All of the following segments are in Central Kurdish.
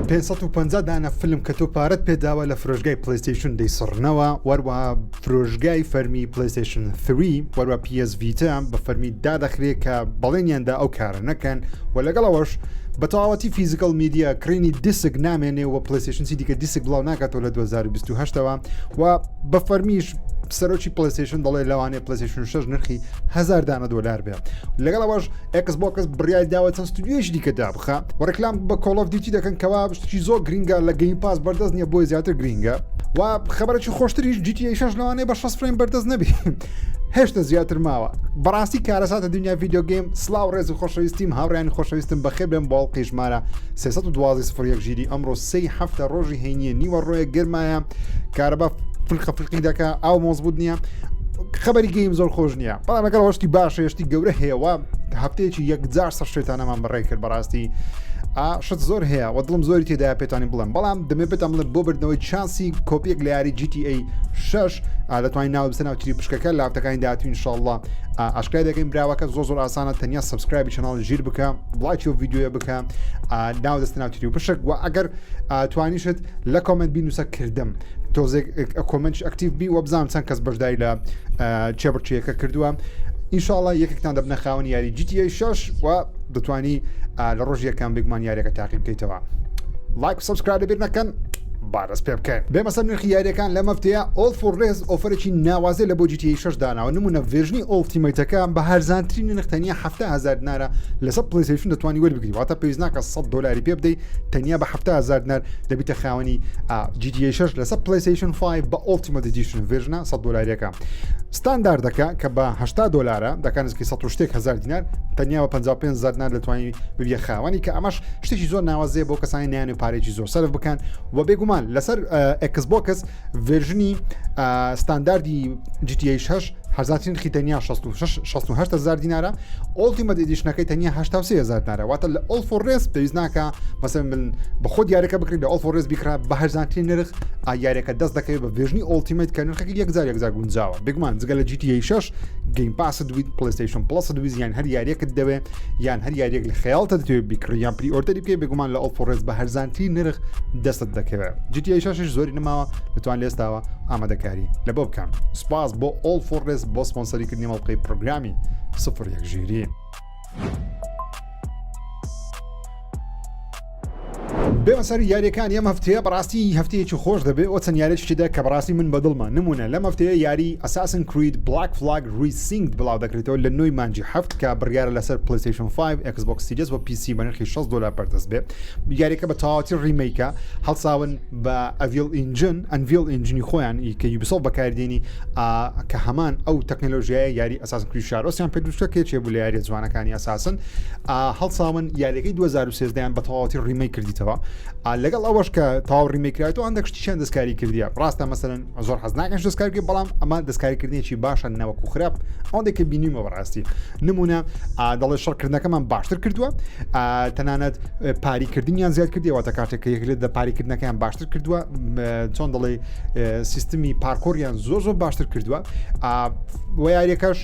550 دانە فلم کە تۆ پارەت پێداوە لە فرۆشگای PlayStation دەیسڕنەوە، وەروەها فرۆشگای فەرمی PlayStation 3 وەروە PS Vita بە فەرمی دادەخرێ کە بەڵێنیان دا ئەو کارە نەکەن و لەگەڵ ئەوەش بە تەواوەتی physical media کڕینی دیسک نامێنێ و PlayStation چی دیکە دیسک بڵاو ناکاتەوە لە 2028ەوە و بە فەرمیش سەرۆکی PlayStation دەڵێ لەوانەیە PlayStation 6 نرخی هزار دانە دۆلار بێ لەگەڵ ئەوەش Xbox بڕیاری داوە چەند ستودیۆیش دیکە دابخە و ڕێکلام بە Call of Duty دەکەن کەوا شتێکی زۆر گرینگە لە Game Pass بەردەست نییە بۆی زیاتر گرینگە و خبرێکی خۆشتریش GTA 6 لەوانەیە بە 60 frame بەردەست نەبی هێشتا زیاتر ماوە بەڕاستی کارەساتە دنیا video game سلااو ڕێز و خۆشەویستیم هاوڕیانی خۆشەویستم بەخێر بێن بۆ ئەڵقەی ژمارە 312 01 ژیری ئەمڕۆ سێی هەفتە ڕۆژی هەینیە نیوە ڕۆیە گەرمایە کارەبا فلقە فلقی دەکا ئاو مۆزبوت نییە خبری game زۆر خۆش نییە بەڵام لەگەڵ شتی باشە شتی گەورە هەیە و هەفتەیەکی یەکجار سەر شێتانەمان بەڕێ کرد بەڕاستی شت زۆر هەیە و دڵم زۆری تێدا پێتانی بڵێم بەڵام دەمێ پێتان بڵێم بۆ بردنەوەی چانسی کۆپیەک لە یاری GTA 6 دەتوانین ناو بسە ناو تری پشکەکە لە هەفتەکانی داهاتوو انشاءالله ئاشکرای دەکەین براوەکە زۆر زۆر ئاسانە تەنیا subscribe ی channel ژیر بکە ڵایکی و ڤیدیۆیە بکە ناو دەستە ناو تری و پشک و ئەگەر توانیشت لە comment بینوسە کردم تۆزێک comment active بی وە بزانم چەند کەس بەشداری لە چێبڕچیەکە کردووە ئینشاءڵە یەکێکتان دەبنە خاوەنی یاری GTA 6 و دەتوانی لە ڕۆژ یەکەم بێگومان یاریەکە تاقی بکەیتەوە like subscribe لەبیر نەکەن با دەست پێ بکەین بێمە سەر نرخی یاریەکان لەم هەفتەیە All for Less offer ێکی ناوازەی لە بۆ GTA 6 داناوە نمونە version ی Ultimate ەکە بە هەرزانترین نرخ تەنیا 7000 دینارە لەسەر PlayStation دەتوانی وەربگری واتە پێویست ناکە 100 دلاری پێ بدەیت تەنیا بە 7000 دینار دەبیتە خاوەنی GTA 6 لەسەر PlayStation 5 بە Ultimate Edition version ە 100 دلاریەکە ستانداردەکە کە بە 80 دلارە دەکان نزیکەی 100 شتێک هزار دینار تەنیا بە 55 هزار دینار دەتوانی ببیە خاوەنی کە ئەمەش شتێکی زۆر ناوازەیە بۆ کەسانی نیان و پارێکی زۆر سەرف بکەن و بێگومان لەسەر Xbox version ی ستانداردی GTA 6 هەرزانترین نرخی تەنیا 68 هزار دینارە Ultimate Edition ەکەی تەنیا 83 هزار دینارە واتە لە All for Less پێویست ناکە مەسەن من بە خۆت یاریەکە بکڕی لە All for Less بیکڕە بە هەرزانترین نرخ یاریەکە دەست دەکەوێت بە version ی Ultimate کە نرخەکە یەکجار یەکجار گونجاوە بێگومان جگە لە GTA 6 Game Pass دویت PlayStation Plus دویز یان هەر یاریەکت دەوێت یان هەر یاریەک لە خەیاڵتە دەتەوێت بیکڕی یان pre-order ی بکەیت بێگومان لە All for Less بە هەرزانترین نرخ دەستت دەکەوێت GTA 6 زۆری نەماوە دەتوان لێستاوە ئامادەکاری لە بۆ بکەن سپاس بۆ All for Less بۆ سپۆنسەری کردنی مەڵقەی پرۆگرامی سفر یەک ژیری. بێمە سەر یاریەکان ئەم هەفتەیە بەڕاستی هەفتەیەکی خۆش دەبێت ئەو چەند یاریێکی تێدا کە بەڕاستی من بەدڵمە نمونە لەم هەفتەیە یاری Assassin's Creed Black Flag Resynced بڵاو دەکرێتەوە لە نۆی مانگی هەفت کە بڕیارە لەسەر PlayStation 5 Xbox Series و PC بە نرخی 60 دلار بەردەست بێت یاریەکە بە تەواوەتی remake ە هەڵساون بە ئەڤیل engine Unreal Engine ی خۆیان ی کە Ubisoft بەکاردێنی کە هەمان ئەو تەکنەلۆژیای یاری Assassin's Creed Shadows یان پێ دروستە کێ چێ بوو لە یاریە جوانەکانی Assassin هەڵساون یاریەکەی 2013یان بە تەواوەتی remake کردیتەوە لەگەڵ ئەوەش کە تەواو remake کرایەوە هەندێک شتیشیان دەستکاری کردیە ڕاستە مەسەلەن زۆر حەز ناکەن دەستکاری بەڵام ئەمە دەستکاریکردنێکی باشە نەوەکو خراپ ئەوەندێک کە بینیمە بەڕاستی نمونە دەڵێ شەڕکردنەکەمان باشتر کردووە تەنانەت پاریکردنیان زیاد کردی واتە کاتێک کە یەکلێت لە پاریکردنەکەیان باشتر کردووە چۆن دەڵێ سیستمی parkour یان زۆر زۆر باشتر کردووە و یاریەکەش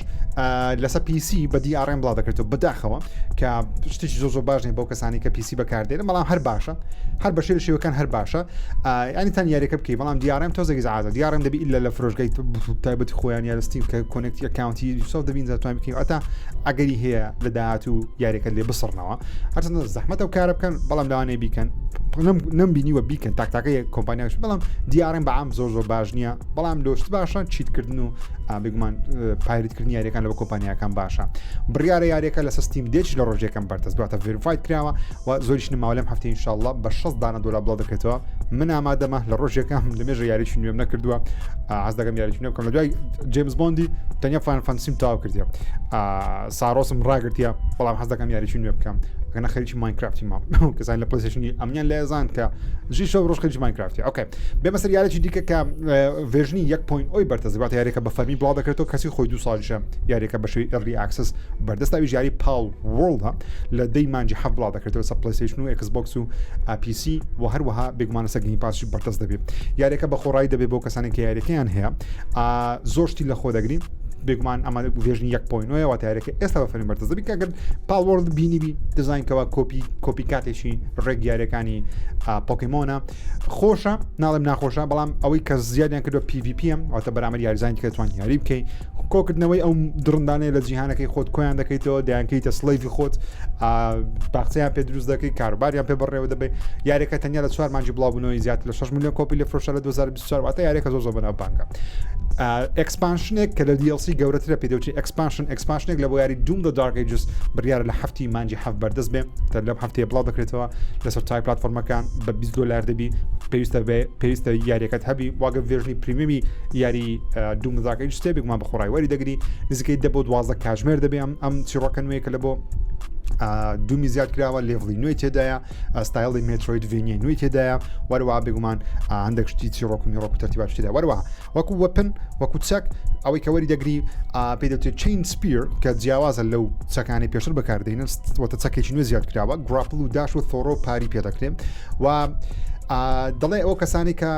لەسەر PC بە DRM بڵاو دەکرێتەوە بەداخەوە کە شتێکی زۆر زۆر باش نیە بۆ کەسانی کە PC بەکاردێنن بەڵام هەر باشە هەر بەشێ لە شێوەکان هەر باشە ینی تان یاریەکە بکەی بەڵام DRM تۆزێکی زعازە DRM دەبی ئللا لە فرۆشگای تایبەتی خۆیان یا لە Steam کە connect ی account ی Ubisoft دەبین دەتوان بکەی ئەتا ئەگەری هەیە لە داهاتوو یاریەکە لێ بسڕنەوە هەرچەندە زەحمەتە و کارە بکەن بەڵام لەوانەیە بیکەن نەم بینیوە بیکەن تاکتاکە کۆمپانیاش بەڵام DRM بەعام زۆر زۆر باش نییە بەڵام لۆشت باشە cheat کردن و بێگومان pirate کردنی یاریەکان لە کۆمپانیاکان باشە بڕیارە یاریەکە لەسەر Steam Deck لە ڕۆژێکم بەردەست دواتە verified کراوە و زۆریش نماوە لەم هەفتەی انشاءاللە بە 60 دانە دۆلار بڵاو دەکرێتەوە من ئامادەمە لە ڕۆژێکم لە مێژە یاریی نوێم نەکردووە حەز دەکەم یاریی نوێ بکەم لە دوای James Bond ی تەنیا Final Fantasy م تاو کردیە Saros م ڕاگرتیە بەڵام حەز دەکەم یاریی نوێ بکەم ئەگەر خەریکی Minecraft ی مام کەسان لە PlayStation ی ئەمنیان لێزان کە ژی شەو ڕۆژ خەریکی Minecraft ی okay بێمە سەر یاریی دیکە کە version ی 1.0 بەردەست واتە یاریەکە بە فەرمی بڵاو دەکرێتەوە کەسی خۆی دو ساڵیشە یاریەکە بە شێوەی early access بەردەست ئەویش یاری Palworld ە لە دەی مانگی حەفت بڵاو دەکرێتەوە سەر PlayStation و Xbox و PC و هەروەها بێگومان لەسەر Game Pass ی بەردەست دەبێت یاریەکە بە خۆڕایی دەبێت بۆ کەسانی کە یاریەکەیان هەیە زۆر شتی لە خۆ دەگری. بێگومان ئەمە version 1.0 واتە یاریەکە ئێستا بە فەرمی بەردەست دەبی کە ئەگەر Palworld بینیبی دیزاین کەوا کۆپی کۆپی کاتێکی ڕێک یاریەکانی پۆکیمۆنە خۆشە ناڵێم ناخۆشە بەڵام ئەوەی کە زیادیان کردوە PvP واتە بەرامبەر یاریزانی کە توان یاری بکەی کۆکردنەوەی ئەو دڕندانەیە لە جیهانەکەی خۆت کۆیان دەکەیتەوە دەیانکەیتە slave ی خۆت باخچەیان پێ دروست دەکەی کاروباریان پێ بەڕێوە دەبێت یاریەکە تەنیا لە چوار مانگی بڵاوبوونەوەی زیاتر لە 6 میلیۆن کۆپی لە فرۆشە لە 2024 واتە یاریەکە زۆر زۆر بەناوبانگە expansion ێک کە لە DLC گەورەترە پێ دەوترێت expansion expansion ێک لە بۆ یاری Doom The Dark Ages بڕیارە لە هەفتی مانگی هەفت بەردەست بێ تا لەم هەفتەیە بڵاو دەکرێتەوە لەسەر تای پلاتفۆرمەکان بە 20 دلار دەبی پێویستە بێ پێویستە یاریەکەت هەبی واگە version ی premium ی یاری Doom The Dark Ages تێ بێگومان بەخۆڕای وەری دەگری نزیکەی دە بۆ 12 کاژمێر دەبێ ئەم ئەم چیڕۆکە نوێیە کە لە بۆ Doom ی زیاد کراوە level ی نوێی تێدایە style ی Metroidvania نوێی تێدایە وەروە بێگومان هەندێک شتی چیڕۆک و میڕۆک و تەرتیبات تێدا وەروە وەکو weapon وەکو چەک ئەوەی کە وەری دەگری پێی دەوترێت chain spear کە جیاوازە لەو چەکانی پێشتر بەکاردێنن وەتە چەکێکی نوێ زیاد کراوە grapple و dash و throw parry پێ دەکرێن و دەڵێ ئەو کەسانی کە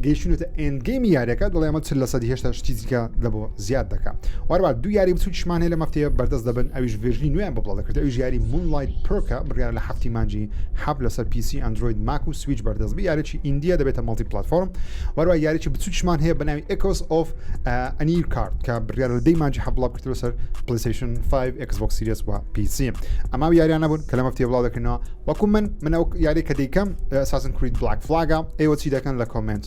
گەیشتونەتە end game ی یاریەکە دەڵێ ئەمە چ لە سەدی هێشتا شتی دیکە لە بۆ زیاد دەکا وەروە دوو یاری بچووکیشمان هەیە لە مەفتەیە بەردەست دەبن ئەویش version ی نوێیان بۆ بڵاو دەکرێت ئەویش یاری Moonlight Perk ە بڕیارە لە هەفتی مانگی حەفت لەسەر PC ئەندرۆید ماک و سویچ بەردەست بی یاریی indie یە دەبێتە multi platform وەروە یاریی بچووکیشمان هەیە بە ناوی Echoes of Aenirkarth کە بڕیارە لە دەی مانگی حەفت بڵاو بکرێتەوە لەسەر PlayStation 5 Xbox Series و PC ئەمە یاریانە بوون کە لە مەفتەیە بڵاو دەکرێنەوە وەکو من من ئەو یاری کە دەیکەم Assassin's Creed Black Flag ە ئێوە چی دەکەن لە comment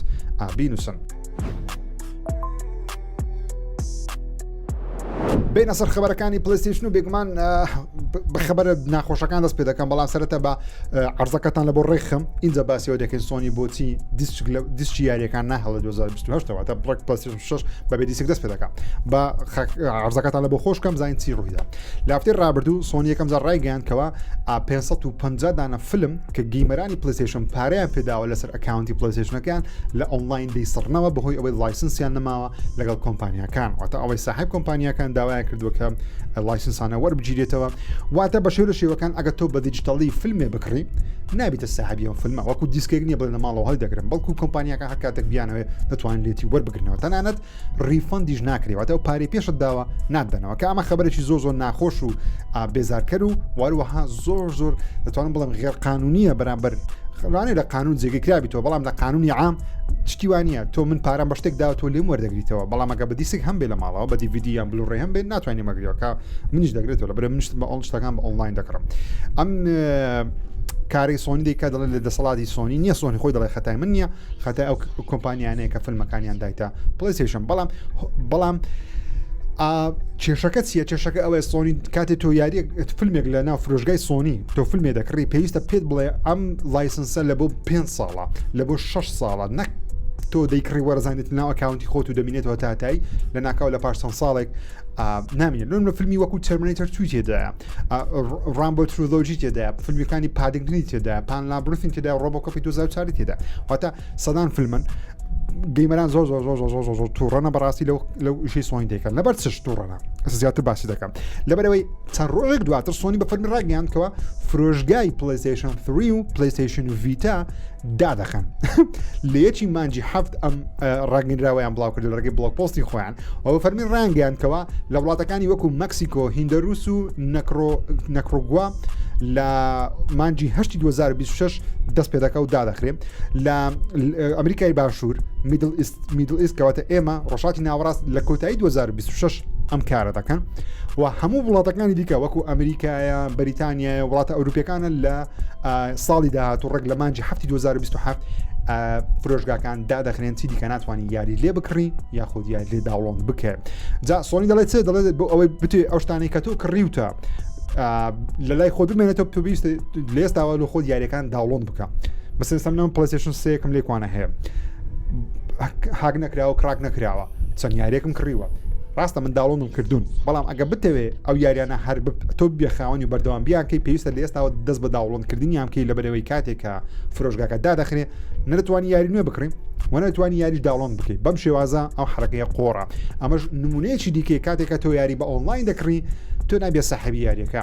بینوسن. بینە سەر خبرەکانی PlayStation و بێگومان بە خبرە ناخۆشەکان دەست پێ دەکەم بەڵام سەرەتا بە عرضەکەتان لە بۆ ڕێخم اینجا باسیەوە دەکەین سۆنی بۆچی دیسک یاریەکان ناهێڵێت 2028 واتە بڕک PlayStation 6 بەبێ دیسک دەست پێ دەکات بە عرضەکەتان لە بۆ خۆشکەم زانین چی ڕوویدا لە هەفتەی ڕابردوو سۆنی یەکەم جار ڕایگەیاند کەوا 550 دانە فیلم کە gamer انی PlayStation پارەیان پێداوە لەسەر account ی PlayStation ەکەیان لە ئۆنلاین دەیسڕنەوە بەهۆی ئەوەی license یان نەماوە لەگەڵ کۆمپانیاکان واتە ئەوەی ساحب کۆمپانیاکان داوایان کردووە کە license انە وەربگیرێتەوە واتە بە شێوە لە شێوەکان ئەگەر تۆ بە دیجیتالی فیلمێ بکڕی نابیتە ساحبی ئەو فیلمە وەکو دیسکێک نییە بڵێ لە ماڵەوە هەڵیدەگرم بەڵکو کۆمپانیاکە هەر کاتێک بیانەوێت دەتوانن لێتی وەربگرنەوە تەنانەت refund یش ناکرێ واتە ئەو پارەی پێشت داوە ناتدەنەوە کە ئەمە خبرێکی زۆر زۆر ناخۆش و بێزارکەر و واروەها زۆر زۆر دەتوانم بڵێم غێر قانونیە بەرامبەر لەوانەیە لە قانون جێگەی کرابیتەوە بەڵام لە قانونی عام شتی وانە تۆ من پارەم بە شتێک دا تۆ لێم وەردەگریتەوە بەڵام ئەگە بە دیسک هەم بێ لە ماڵەوە بە DVD یان Blu-ray هەم بێ ناتوانانی مەگریەوە کە منیش دەگرێتەوە لە بەرە منشت بە ئۆن شتەکان بە ئۆنلاین دەکڕم ئەم کاری سۆنی دیکە دەڵێت لە دەسەڵاتی سۆنی نییە سۆنی خۆی دەڵێ خەتای من نییە خەتای ئەو کۆمپانیانەیە کە فیلمەکانیان دایتە PlayStation بەڵام بەڵام کێشەکە چییە کێشەکە ئەوەیە سۆنی کاتێ تۆ یاریە فیلمێک لە ناو فرۆشگای سۆنی تۆ فیلمێ دەکڕی پێویستە پێت بڵێ ئەم license ە لە بۆ پێ ساڵە لە بۆ 6 ساڵە نەک تۆ دەیکڕی وەرزانێت ناو account ی خۆت و دەمینێتەوە تاتایی لە ناکاو لە پاش چەند ساڵێک نامێنێت لۆن لە فیلمی وەکو Terminator two تێدایە Rambo trilogy تێدایە فیلمەکانی Paddington ی تێدایە Pan's Labyrinth ی تێدا RoboCop ی 2004 تێدا واتە سەدان فیلمن gamer ان زۆر زۆر زۆر زۆر زۆر زۆر تووڕەنە بەڕاستی لەو لەو ئیشەی سۆنی دەکەن لەبەر چش تووڕەنە زیاتر باسی دەکەم لەبەرەوەی چەند ڕۆژێک دواتر سۆنی بە فەرمی ڕاگەیاندکەوە فرۆشگای PlayStation 3 و PlayStation Vita دادەخەن لە یەکی مانگی هەفت ئەم ڕاگەنراوەیان بڵاو کرد لە ڕێگەی blog post ی خۆیان و بە فەرمی ڕانگەیاندکەوە لە وڵاتەکانی وەکو مەکسیکۆ هیندەروس و نەکرۆ نەکرۆگوا لە مانگی هەشتی 2026 دەست پێ دەکا و دادەخرێ لە ئەمریکای باشوور Middle East Middle East کەواتە ئێمە ڕۆژهەڵاتی ناوەڕاست لە کۆتایی 2026 ئەم کارە دەکەن و هەموو وڵاتەکانی دیکە وەکو ئەمریکایە بەریتانیایە وڵاتە ئەوروپیەکانە لە ساڵی داهاتوو ڕێک لە مانگی هەفتی 2027 فرۆشگاکان دادەخرێن چی دیکە ناتوانانی یاری لێ بکڕی یاخود یاری لێ download بکە جا سۆنی دەڵێت چ دەڵێت بۆ ئەوەی بتێ ئەو شتانەی کە تۆ کڕیوتە لە لای خۆت بمێنێتەوە تۆ بیست لێستاوە لە خۆت یاریەکان download بکە مەسەن لەم PlayStation سێکم لێکوانە هەیە هاک نەکراوە crack نەکراوە چەند یاریەکم کڕیوە ڕاستە من download م کردوون بەڵام ئەگە بتەوێ ئەو یاریانە هەر تۆ بێ خاوەنی و بەردەوام بیانکەی پێویستە لە ئێستاوە دەست بە download کردنیان بکەی لە بەرەوەی کاتێک کە فرۆشگاکە دادەخرێ نەتوانی یاری نوێ بکڕین. وە نەتوانی یاریش download بکەیت بەم شێوازە ئەو حرەکەیە قۆڕە ئەمەش نمونەیەکی دیکەی کاتێکە تۆ یاری بە ئۆنلاین دەکڕی تۆ نابێ ساحبی یاریەکە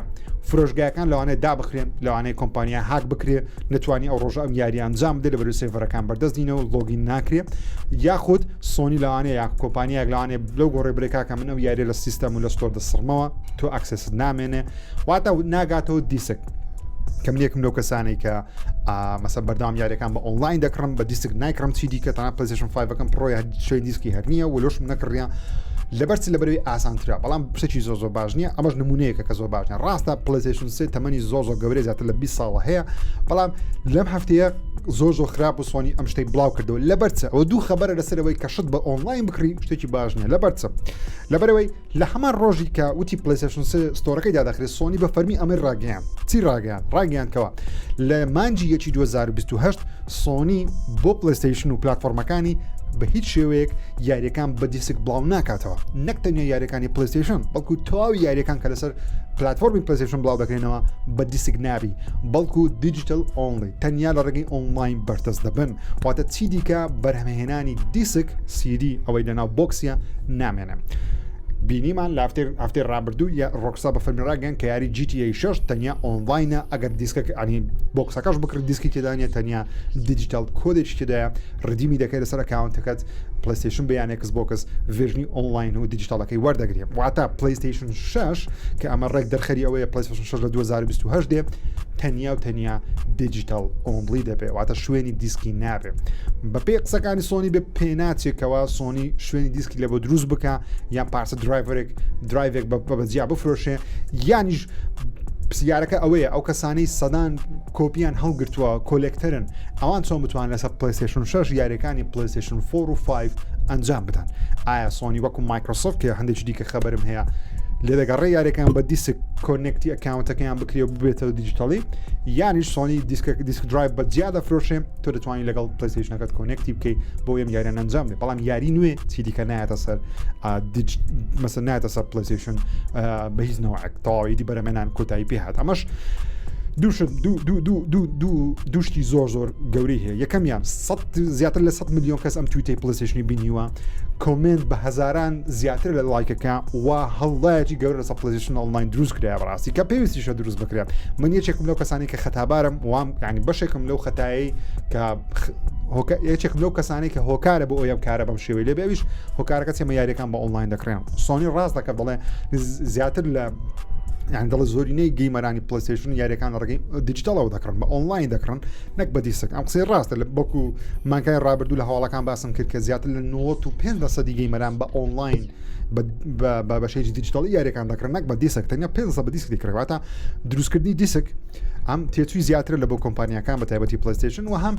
فرۆشگاکان لەوانەیە دابخرێن لەوانەیە کۆمپانیا هاک بکرێ نتوانانی ئەو ڕۆژە ئەم یاری ئەنجام بدە لە بەرو سێڤەرەکان بەردەست نینە و login ناکرێ یاخود سۆنی لەوانەیە یا کۆمپانیایەک لەوانەیە لەو گۆڕێ برێ کاکە من ئەو یاریە لە سیستەم و لە store دەسڕمەوە تۆ access ت نامێنێ واتە ناگاتەوە دیسک کە من یەکم لەو کەسانەی کە مەسە بەردەوام یاریەکان بە ئۆنلاین دەکڕم بە دیسک نایکڕم چی دیکە تەنها پلەیستەیشن 5ەکەم Pro ی هەر شوێن دیسکی هەر نییە و لۆشم نەکڕیە لەبەر چ لەبەرەوەی ئاسانترە بەڵام شتێکی زۆر زۆر باش نییە ئەمەش نمونەیەکە کە زۆر باش نییە ڕاستە پلەیستەیشن 3 تەمەنی زۆر زۆر گەورەی زیاتر لە 20 ساڵە هەیە بەڵام لەم هەفتەیە زۆر زۆر خراپ و سۆنی ئەم شتەی بڵاو کردەوە لەبەر چ ئەوە دوو خەبەرە لەسەرەوەی کە شت بە ئۆنلاین بکڕی شتێکی باش نییە لەبەر چ لەبەرەوەی لە هەمان ڕۆژی کە وتی پلەیستەیشن سێ store ەکەی دادەخرێت سۆنی بە فەرمی ئەمەی ڕاگەیاند چی ڕاگەیاند ڕاگەیاند کەوا لە مانگی یەکی 2028 سۆنی بۆ پلەیستەیشن و پلاتفۆرمەکانی بە هیچ شێوەیەک یاریەکان بە دیسک بڵاو ناکاتەوە نەک تەنیا یاریەکانی پلەیستەیشن بەڵکو تەواوی یاریەکان کە لەسەر پلاتفۆرمی پلەیستەیشن بڵاو دەکرێنەوە بە دیسک نابی بەڵکو digital only تەنیا لە ڕێگەی ئۆنلاین بەردەست دەبن واتە چی دیکە بەرهەمهێنانی دیسک CD ئەوەی لەناو box ە نامێنێ. بینیمان لە هەفتەی ڕابردوو یا ڕۆکسا بە فەرمی ڕاگەیاند کە یاری GTA 6 تەنیا ئۆنلاینە ئەگەر دیسکەکە ئەنی box ەکەش بکڕی دیسکی تێدا نیە تەنیا digital code ێکی تێدایە redeem ی دەکەی لەسەر account ەکەت پلەیستەیشن بە یان ئێکس بۆکس version ی ئۆنلاین و digital ەکەی وەردەگرێ واتە پلەیستەیشن 6 کە ئەمە ڕێک دەرخەری ئەوەیە پلەیستەیشن 6 لە 2028 دێ تەنیا و تەنیا digital only دەبێ واتە شوێنی دیسکی نابێ بەپێی قسەکانی سۆنی بێ پێناچێکەوە سۆنی شوێنی دیسکی لە بۆ دروست بکە یان پارچە driver ێک drive ێک بە بەجیا بفرۆشێ یانیش پرسیارەکە ئەوەیە ئەو کەسانەی سەدان کۆپیان هەڵگرتووە collector ن ئەوان چۆن بتوان لەسەر پلەیستەیشن 6 یاریەکانی پلەیستەیشن 4 و 5 ئەنجام بدەن ئایا سۆنی وەکو مایکرۆسۆفت کە هەندێکی دیکە خەبەرم هەیە لێ دەگەڕێ یاریەکان بە دیسک connect ی account ەکەیان بکرێ و ببێتەوە دیجیتالی یانیش سۆنی دیسک دیسک drive بە جیا دەفرۆشێ تۆ دەتوانانی لەگەڵ پلەیستەیشنەکەت connect ی بکەیت بۆ ئەم یاریان ئەنجام بێ بەڵام یاری نوێ چی دیکە نایەتە سەر مەسە نایەتە سەر پلەیستەیشن بە هیچ نەوەک تەواوی دی بەرەمێنان کۆتایی پێ هات ئەمەش دووشتی زۆر زۆر گەورەی هەیە یەکەمیان زیاتر لە 100 میلیۆن کەس ئەم tweet ەی پلەیستەیشنی بینیوە comment بە هەزاران زیاتر لە لایکەکە و هەڵڵایەکی گەورە لەسەر پلەیستەیشن ئۆنلاین دروست کرایە بەڕاستی کە پێویستیشە دروست بکرێت من یەکێکم لەو کەسانی کە خەتابارم وام ینی بەشێکم لەو خەتایی کە یەکێکم لەو کەسانی کە هۆکارە بۆ ئەوم کارە بەم شێوەی لێ بێویش هۆکارەکە چێمە یاریەکان بە ئۆنلاین دەکرێن سۆنی ڕاست دەکە دەڵێ زیاتر لە یان دەڵە زۆرینەی gamer انی پلەیستەیشن یاریەکان ڕێگەی دیجیتاڵەوە دەکڕن بە ئۆنلاین دەکڕن نەک بە دیسک ئەم قسەی ڕاستە لە بەکو مانگای ڕابردوو لە هەواڵەکان باسم کرد کە زیاتر لە 95 لە سەدی gamer ان بە ئۆنلاین بە بەشێکی دیجیتاڵی یاریەکان دەکڕن نەک بە دیسک تەنیا 5 بە دیسک دەکڕێ دروستکردنی دیسک ئەم تێچووی زیاترە لە بۆ کۆمپانیاکان بە تایبەتی پلەیستەیشن و هەم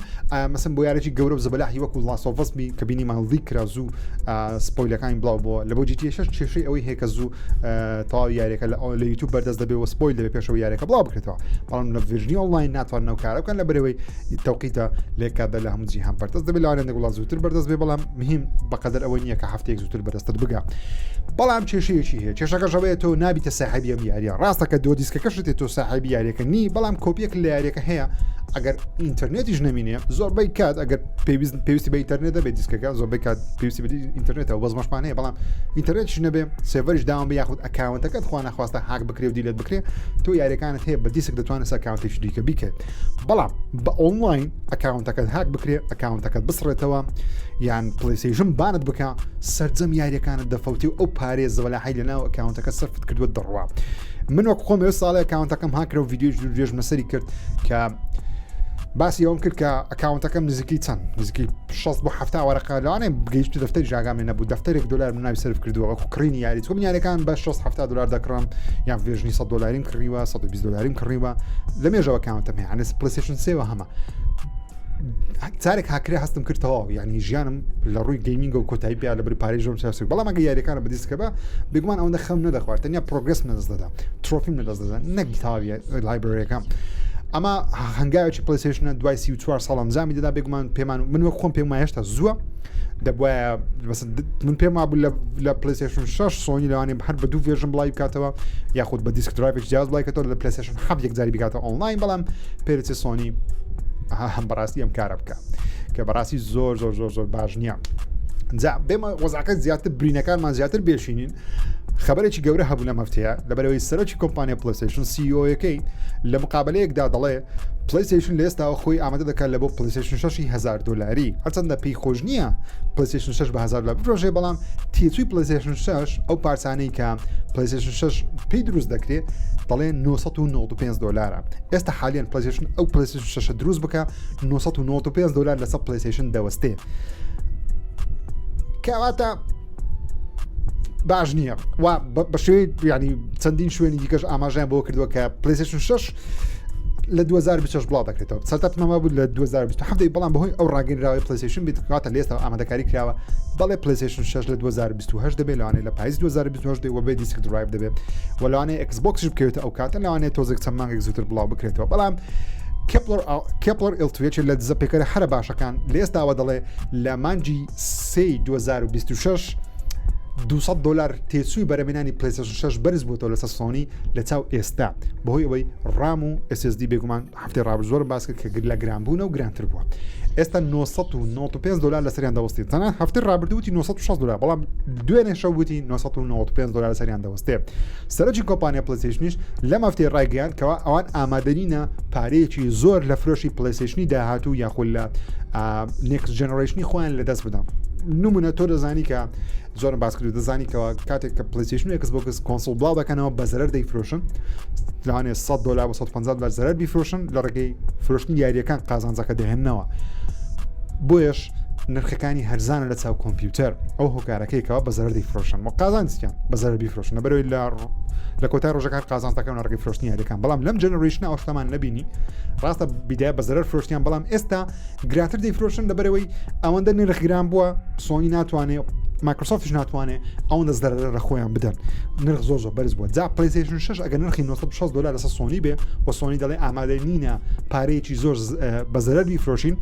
مەسم بۆ یارێکی گەورە و زەبەلاحی وەکو Last of Us بی کە بینیمان leak کرا زوو spoil ەکانی بڵاو بووە لە بۆ GTA 6 کێشەی ئەوەی هەیە کە زوو تەواوی یاریەکە لە یوتیوب بەردەست دەبێ و spoil دەبێ پێشەوە یاریەکە بڵاو بکرێتەوە بەڵام لە version ی ئۆنلاین ناتوانن ئەو کارە بکەن لە بەرەوەی تەوقیتە لێ کاتدا لە هەموو جیهان بەردەست دەبێت لەوانەیە وڵات زووتر بەردەست بێ بەڵام مهم بەقەدەر ئەوە نییە کە هەفتەیەک زووتر بەدەستت بگا بەڵام کێشەیەکی هەیە کێشەکەش ئەوەیە تۆ نابیتە ساحێبی ئەم یاریە ڕاستە کە دۆ دیسکەکەشت تۆ ساحێبی یاریەکە نی بەڵام کۆپیەک لە یاریەکە هەیە ئەگەر ئینتەرنێتیش نەمینێ زۆربەی کات ئەگەر پێویست پێویستی بە ئینتەرنێت دەبێت دیسکەکە زۆربەی کات پێویستی بە ئینتەرنێتەوە بەزمەشمان هەیە بەڵام ئینتەرنێتیش نەبێ server یش down بێ یاخود account ەکەت خوا نەخواستە هاک بکرێ و delete بکرێ تۆ یاریەکانت هەیە بە دیسک دەتوانێت account ێکی دیکە بیکەیت بەڵام بە ئۆنلاین account ەکەت هاک بکرێ account ەکەت بسڕێتەوە یان پلەیستەیشن ban ت بکە سەرجەم یاریەکانت دەفەوتی و ئەو پارەیە زەبەلاحی لەناو account ەکە سەرفت کردووە دەڕوا من وەک خۆم ئێو ساڵی account ەکەم هاکرە و ڤیدیۆ درێژم لەسەری کرد کە باسی ئەوم کرد کە account ەکەم نزیکەی چەند نزیکەی 60 بۆ 70 وەرەقە لەوانەیە گەیشت دەفتەری ژاگام لێ نەبوو دەفتەرێک دلار من ناوی سەرف کردووە وەکو کڕینی یاری چۆن یاریەکان بە 60 70 دلار دەکڕم یان version ی 100 دلاریم کڕیوە 120 دلاریم کڕیوە لە مێژەوە account م هەیە یعنی پلەیستەیشن سێوە هەمە جارێک هاکرێ هەستم کرد تەواو یعنی ژیانم لە ڕووی gaming و کۆتایی پیا لە بری پارەی ژۆم سیاسی بەڵام ئەگە یاریەکانە بە دیسکە بە بێگومان ئەوەندە خەم نەدەخوارد تەنیا progress نەدەست دەدا trophy م نەدەست دەدا نەک تەواوی library ەکەم ئەمە هەنگاوێکی پلەیستەیشنە دوای 34 ساڵ ئەنجامی دەدا بێگومان پێمان من وەک خۆم پێم وایە هێشتا زووە دەبواە من پێم وابوو لە پلەیستەیشن 6 سۆنی لەوانێ هەر بە دوو version بڵاوی بکاتەوە یاخود بە دیسک drive ێک جیاز بڵاوی کاتەوە لە پلەیستەیشن 7 یەکجاری بکاتە ئۆنلاین بەڵام پێرچێ سۆنی هەم بەڕاستی ئەم کارە بکە. کە بەڕاستی زۆر زۆر زۆر زۆر باش نییە. جا بێمە وەزعەکە زیاتر برینەکانمان زیاتر بێشینین خبرێکی گەورە هەبوو لەم هەفتەیە لەبەرەوەی سەرۆکی کۆمپانیا پلیستشن CEO ەکەی لە مقابلەیەکدا دەڵێ پلیستشن لە ئێستاوە خۆی ئامادە دەکات لە بۆ پلیستشن 6 هزار دلاری هەرچەندە پێی خۆش نییە پلیستشن 6 بە 1000 دلار بفرۆشێ بەڵام تێچووی پلیستشن 6 ئەو پارچانەی کە پلیستشن 6 پێی دروست دەکرێت دەڵێ 995 دلارە ئێستا حالیان پلیستشن ئەو پلیستشن 6 دروست بکە 995 دلار لەسەر پلیستشن دەوەستێ کەواتە باش نییە و بە شێوەی ینی چەندین شوێنی دیکەش ئاماژیان بۆ کردووە کە پلیسشن 6 لە 2026 بڵاو دەکرێتەوە سەرتا پنەما بوو لە 2027 بەڵام بەهۆی ئەو ڕاگەنراوی پلیسشن بیت کاتە لێستا ئامادەکاری کراوە بەڵێ پلیسشن 6 لە 2028 دەبێت لەوانەیە لە پایز 2028 دێ و بێ disc drive دەبێت و لەوانەیە ئەکسبۆکسش بکەوێتە ئەو کاتە لەوانەیە تۆزێک چەند مانگێک زووتر بڵاو بکرێتەوە بەڵام کێپلەر کێپلەر ئیلتوێچ لە دزە پێکەرە هەرە باشەکان لە ئێستاوە دەڵێ لە مانگی سێی 2026 200 دلار تێچووی بەرەمێنانی پلیسشن 6 بەرز بووتەوە لەسەر سۆنی لە چاو ئێستا بەهۆی ئەوەی RAM و SSD بێگومان هەفتەی ڕابردوو زۆرم باس کرد کە لە گران بوونە و گرانتر بووە ئێستا 995 دلار لەسەریان دەوەستێت تەنانەت هەفتەی ڕابردوو وتی 960 دلار بەڵام دوێنێ شەو وتی 995 دلار لەسەریان دەوەستێت سەرۆکی کۆمپانیا پلیستیشنیش لەم هەفتەی ڕایگەیاند کەوا ئەوان ئامادەنینە پارەیەکی زۆر لە فرۆشی پلیستیشنی داهاتوو یاخود لە next generation ی خۆیان لەدەست بدەن نمونە تۆ دەزانی کە زۆرم باس کرد دەزانی کەەوە کاتێک کە پلیستیشن و ئێکس بۆکس console بڵاو دەکەنەوە بە زەرەر دەیفرۆشن لەوانەیە 100 دلار بۆ 150 دلار زەرەر بیفرۆشن لە ڕێگەی فرۆشتنی یاریەکان قازانجەکە دەهێننەوە بۆیەش نرخەکانی هەرزانە لە چاو کۆمپیوتەر ئەو هۆکارەکەی کەەوە بە زەرەر دەیفرۆشن و قازانجیان بە زەرەر بیفرۆشن لەبەرەوەی لە لە کۆتای ڕۆژەکان قازانج دەکەن لە ڕێگەی فرۆشتنی یاریەکان بەڵام لەم generation ە ئەو شتەمان نەبینی ڕاستە بیدایە بە زەرەر فرۆشتیان بەڵام ئێستا گرانتر دەیفرۆشن لەبەرەوەی ئەوەندە نرخ گران بووە سۆنی ناتوانێت مایکرۆسۆفتیش ناتوانێت ئەوەندە زەرەرە لە خۆیان بدەن نرخ زۆر زۆر بەرز بووە جا پلیستیشن 6 ئەگەر نرخی 960 دلار لەسەر سۆنی بێ و سۆنی دەڵێ ئامادە نینە پارەیەکی زۆر بە زەرەر بیفرۆشین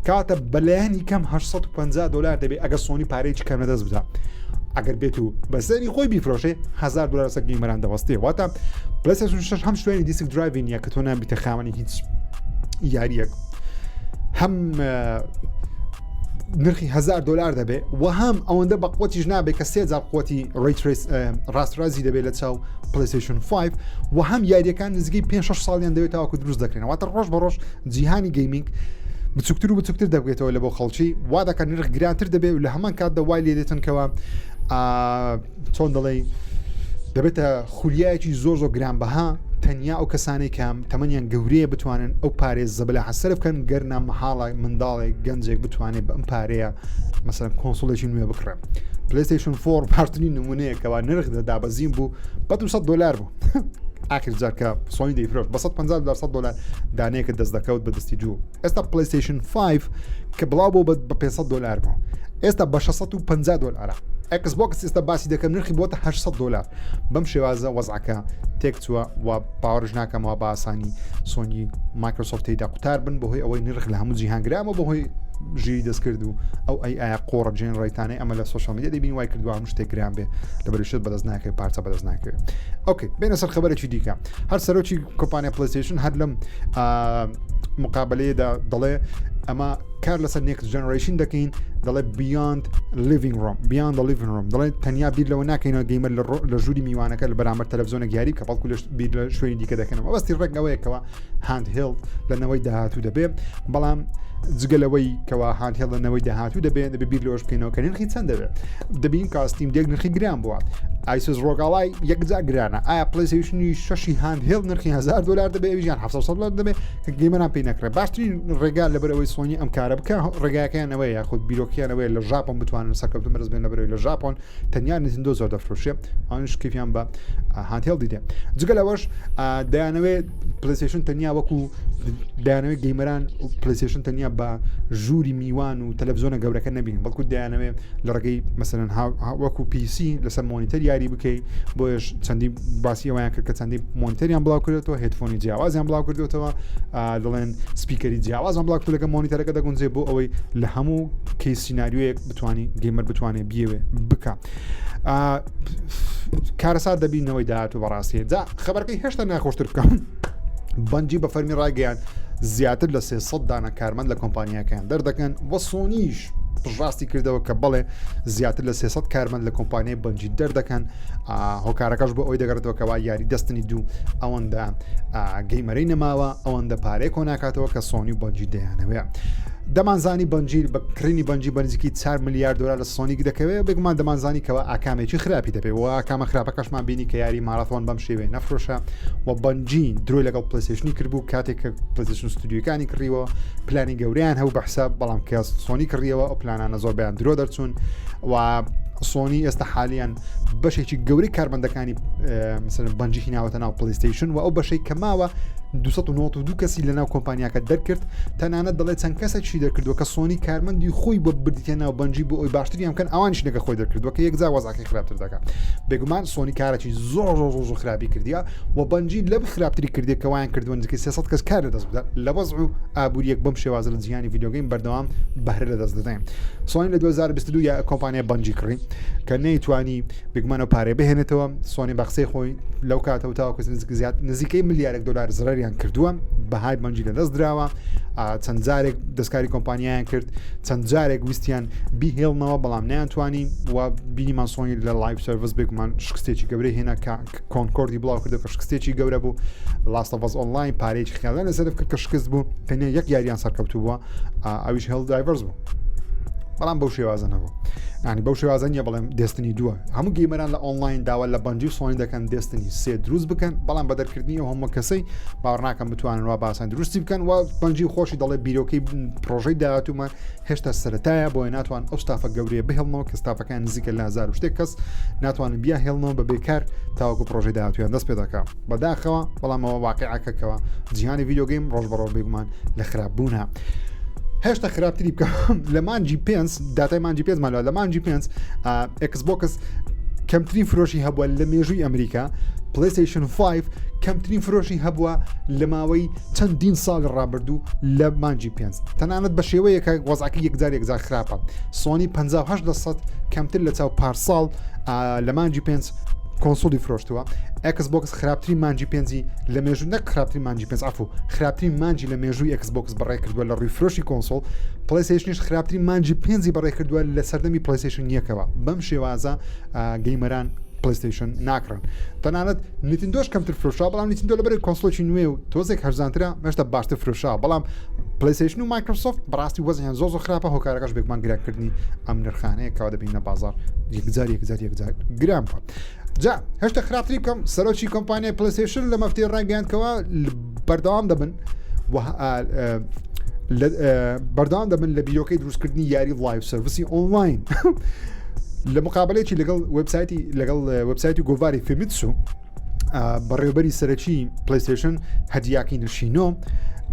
کاتە بەلایەنی کەم 850 دلار دەبێت ئەگەر سۆنی پارەیەکی کەم لەدەست بدا ئەگەر بێت و بەسەری خۆی بیفرۆشێ 1000 دلار لەسەر gamer ان دەوەستێ واتە پلیستیشن 6 هەم شوێنی disc drive ی نییە کە تۆ نابیتە خاوەنی هیچ یاریەک هەم نرخی هزار دلار دەبێ و هەم ئەوەندە بە قوتیش نابێت کە سێ جار قوتی ray trace ڕاسترازی دەبێت لە چاو پلیستیشن 5 و هەم یاریەکان نزیکەی 5 6 ساڵیان دەوێت تاوەکو دروست دەکرێن واتە ڕۆژ بە ڕۆژ جیهانی gaming بچووکتر و بچووکتر دەبێتەوە لە بۆ خەڵکی وا دەکات نرخ گرانتر دەبێت و لە هەمان کاتدا وای لێ دێتن کەەوە چۆن دەڵێی دەبێتە خولیایەکی زۆر زۆر گرانبەها تەنیا ئەو کەسانەی کە تەمەنیان گەورەیە بتوانن ئەو پارێ زەبەلاحە سەرف بکەن گەرنا مەحاڵە منداڵێک گەنجێک بتوانێت بەم پارەیە مەسەن console ێکی نوێ بکڕێ پلیستیشن 4 باشترین نمونەیەکەوە نرخ دەدابەزین بوو بە 200 دلار بوو ئاخر جار کە سۆنی دەیفرۆشت بە 150 دلار 100 دلار دانەیەکە دەست دەکەوت بە دەستی دوو ئێستا پلیستیشن 5 کە بڵاو بۆ بە 500 دلار بوو ئێستا بە 650 دلارە ئێکس بۆکس ئێستا باسی دەکەم نرخی بۆتە 800 دلار بەم شێوازە وەزعەکە تێکچووە و باوەڕش ناکەمەوە بە ئاسانی سۆنی مایکرۆسۆفت تێیدا قوتار بن بەهۆی ئەوەی نرخ لە هەموو جیهان گرامە بەهۆی ژیری دەستکرد و ئەو AI ە قۆڕە generate انەی ئەمە لە social media دەبین وای کردووە هەموو شتێک گران بێ لەبەر شت بەدەست ناکەوێت پارچە بەدەست ناکەوێت okay بێنە سەر خبرێکی دیکە هەر سەرۆکی کۆمپانیا پلیستیشن هەر لەم مقابلەیەدا دەڵێ ئەمە کار لەسەر next generation دەکەین دەڵێ beyond living room beyond living room دەڵێ تەنیا بیر لەوە ناکەینەوە gamer لە ژووری میوانەکە لە بەرامبەر تەلەڤزیۆنە یاری کە بەڵکو لە بیر لە شوێنی دیکە دەکەنەوە بەستی ڕێکەوەیەکەوە handheld لە نەوەی داهاتوو دەبێ بەڵام جگە لەوەی کەوا handheld لە نەوەی داهاتوو دەبێت دەبێ بیر لەوەش بکەینەوە کە نرخی چەند دەبێت دەبین کە ستیم دێک نرخی گران بووە ئایسوس ڕۆگ ئالای یەکجار گرانە ئایا پلیسیشنی شەشی handheld نرخی 1000 دلار دەبێ ئەویان 700 دلار دەبێ کە gamer ان پێی نەکڕێ باشترین ڕێگا لەبەر ئەوەی سۆنی ئەم کارە بکە ڕێگاکەیان ئەوەیە یاخود بیرۆکیان ئەوەیە لە ژاپۆن بتوانن سەرکەوتن بەرز بێن لەبەرەوەی لە ژاپۆن تەنیا نینتندۆ زۆر دەفرۆشێ ئەوانش کەفیان بە handheld دیدێ جگە لەوەش دەیانەوێت پلیستیشن تەنیا وەکو دەیانەوێت gamer ان پلیستیشن تەنیا بە ژووری میوان و تەلەڤزیۆنە گەورەکە نەبین بەڵکو دەیانەوێت لە ڕێگەی مەسەلەن وەکو PC لەسەر monitor یاری بکەی بۆیش چەندی باسی ئەویان کرد کە چەندی monitor یان بڵاو کردێتەوە headphone ی جیاوازیان بڵاو کردوێتەوە دەڵێن speaker ی جیاوازان بڵاو کرد لەگە monitor ەکە دەگونجێ بۆ ئەوەی لە هەموو case سیناریۆیەک بتانی gamer بتوانێت بیەوێ بکە کارەسات دەبینەوەی داهاتوو بەڕاستی جا خبرەکەی هێشتا ناخۆشتر بکەم بەنجی بە فەرمی ڕایگەیان زیاتر لە 300 دانە کارمەند لە کۆمپانیاکەیان دەردەکەن و سۆنیش پشڕاستی کردەوە کە بەڵێ زیاتر لە 300 کارمەند لە کۆمپانیای Bungie دەردەکەن هۆکارەکەش بۆ ئەوی دەگەڕێتەوە کەوا یاری Destiny دوو ئەوەندە gamer ەی نەماوە ئەوەندە پارەی کۆناکاتەوە کە سۆنی و Bungie دەیانەوێ. دەمانزانی Bungie بە کڕینی Bungie بە نزیکەی 4 ملیار دلار لە سۆنیک دەکەوێت بێگومان دەمانزانی کەەوە ئاکامێکی خراپی دەبێت و ئاکامە خراپەکەشمان بینی کە یاری Marathon بەم شێوەیە نەفرۆشە و Bungie درۆی لەگەڵ PlayStation ی کردبوو کاتێک کە PlayStation ستودیوکانی کڕیوە پلانی گەوریان هەبوو بە حساب بەڵام کە سۆنی کڕیەوە ئەو پلانانە زۆربیان درۆ دەرچوون و سۆنی ئێستا حالیان بەشێکی گەورەی کارمەندەکانی مثلەن Bungie هیناوەتە ناو PlayStation و ئەو بەشەی کە ماوە 292 کەسی لە ناو کۆمپانیاکە دەرکرد تەنانەت دەڵێ چەند کەسێکی دەرکردووە کە سۆنی کارمەندی خۆی بۆ بردیتە ناو Bungie بۆ ئەوی باشتریان بکەن ئەوانیش نەکە خۆی دەرکردووە کە یەکجار وەزعەکەی خراپتر دەکات بێگومان سۆنی کارێکی زۆر زۆر زۆر خراپی کردیە و Bungie لەم خراپتری کردێک کە وایان کردووە نزیکەی 300 کەس کار لەدەست بدات لە وەزع و ئابووریەک بەم شێوازە لە جیهانی video game بەردەوام بەهرە لەدەست دەدەین سۆنی لە 2022 یا کۆمپانیای Bungie کڕی کە نەیتوانی بێگومان ئەو پارەیە بهێنێتەوە سۆنی بە قسەی خۆی لەو کاتەوە تاوەکو نزیک زیاد نزیکەی ملیارێک دلار زرەریان کردووە بەهای Bungie لەدەست دراوە چەند جارێک دەستکاری کۆمپانیایان کرد چەند جارێک ویستیان بیهێڵنەوە بەڵام نەیانتوانی و بینیمان سۆنی لە live service بێگومان شکستێکی گەورەی هێنا کە Concord ی بڵاو کردو کە شکستێکی گەورە بوو Last of Us Online پارێکی خیاڵیان لەسەر کرد کە شکست بوو تەنیا یەک یاریان سەرکەوتوو بووە ئەویش Helldivers بوو بەڵام بەو شێوازە نەبوو ینی بەو شێوازە نیە بڵێم Destiny دووە هەموو gamer ان لە ئۆنلاین داوا لە Bungie و سۆنی دەکەن Destiny سێ دروست بکەن بەڵام بە دەرکردنی ئەو هەموو کەسەی باوەڕ ناکەم بتوانن وا باسان دروستی بکەن و Bungie خۆشی دەڵێ بیرۆکەی پرۆژەی داهاتوومان هێشتا سەرەتایە بۆیە ناتوان ئەو ستافە گەورەیە بهێڵنەوە کە ستافەکان نزیکە لە هزار و شتێک کەس ناتوانن بیا هێڵنەوە بە بێکار تاوەکو پرۆژەی داهاتویان دەست پێ دەکا بەداخەوە بەڵام ئەوە واقعەکەکەوە جیهانی video game ڕۆژ بە ڕۆژ بێگومان لە خراپ بوونە. هێشتا خراپتری بکە لە مانجی پێنج داتای مانجی پێنج مالەوە لە مانجی پێنج Xbox کەمترین فرۆشی هەبووە لە مێژووی ئەمریکا PlayStation 5 کەمترین فرۆشی هەبووە لە ماوەی چەندین ساڵ ڕابردوو لە مانجی پێنج تەنانەت بە شێوەیەکە وەزعەکە یەکجار یەکجار خراپە سۆنی 58 لە سەد کەمتر لە چاو پارساڵ لە مانجی پێنج console ی فرۆشتووە Xbox خراپترین مانجی پێنجی لە مێژوو نەک خراپترین مانجی پێنج عفو خراپترین مانجی لە مێژووی Xbox بەڕێ کردووە لە ڕووی فرۆشی console PlayStation یش خراپترین مانجی پێنجی بەڕێ کردووە لە سەردەمی PlayStation یەکەوە بەم شێوازە gamer ان PlayStation ناکڕن تەنانەت Nintendo ش کەمتر فرۆشا بەڵام Nintendo لەبەر console ێکی نوێ و تۆزێک هەرزانترە هێشتا باشتر فرۆشا بەڵام PlayStation و Microsoft بەڕاستی وەزیان زۆر زۆر خراپە هۆکارەکەش بێگومان گرانکردنی ئەم نرخانەیە کەوا دەبینە بازار یەکجار یەکجار یەکجار گران بووە جا هێشتا خراپتری بکەم سەرۆکی کۆمپانیای PlayStation لە مەفتی ڕاگەیاندکەوە بەردەوام دەبن بەردەوام دەبن لە بیرۆکەی دروستکردنی یاری live service ی online لە مقابلەیەکی لەگەڵ وبسایتی لەگەڵ وبسایتی گۆڤاری Famitsu بەڕێوبەری سەرەکی PlayStation هیدیاکی نیشینۆ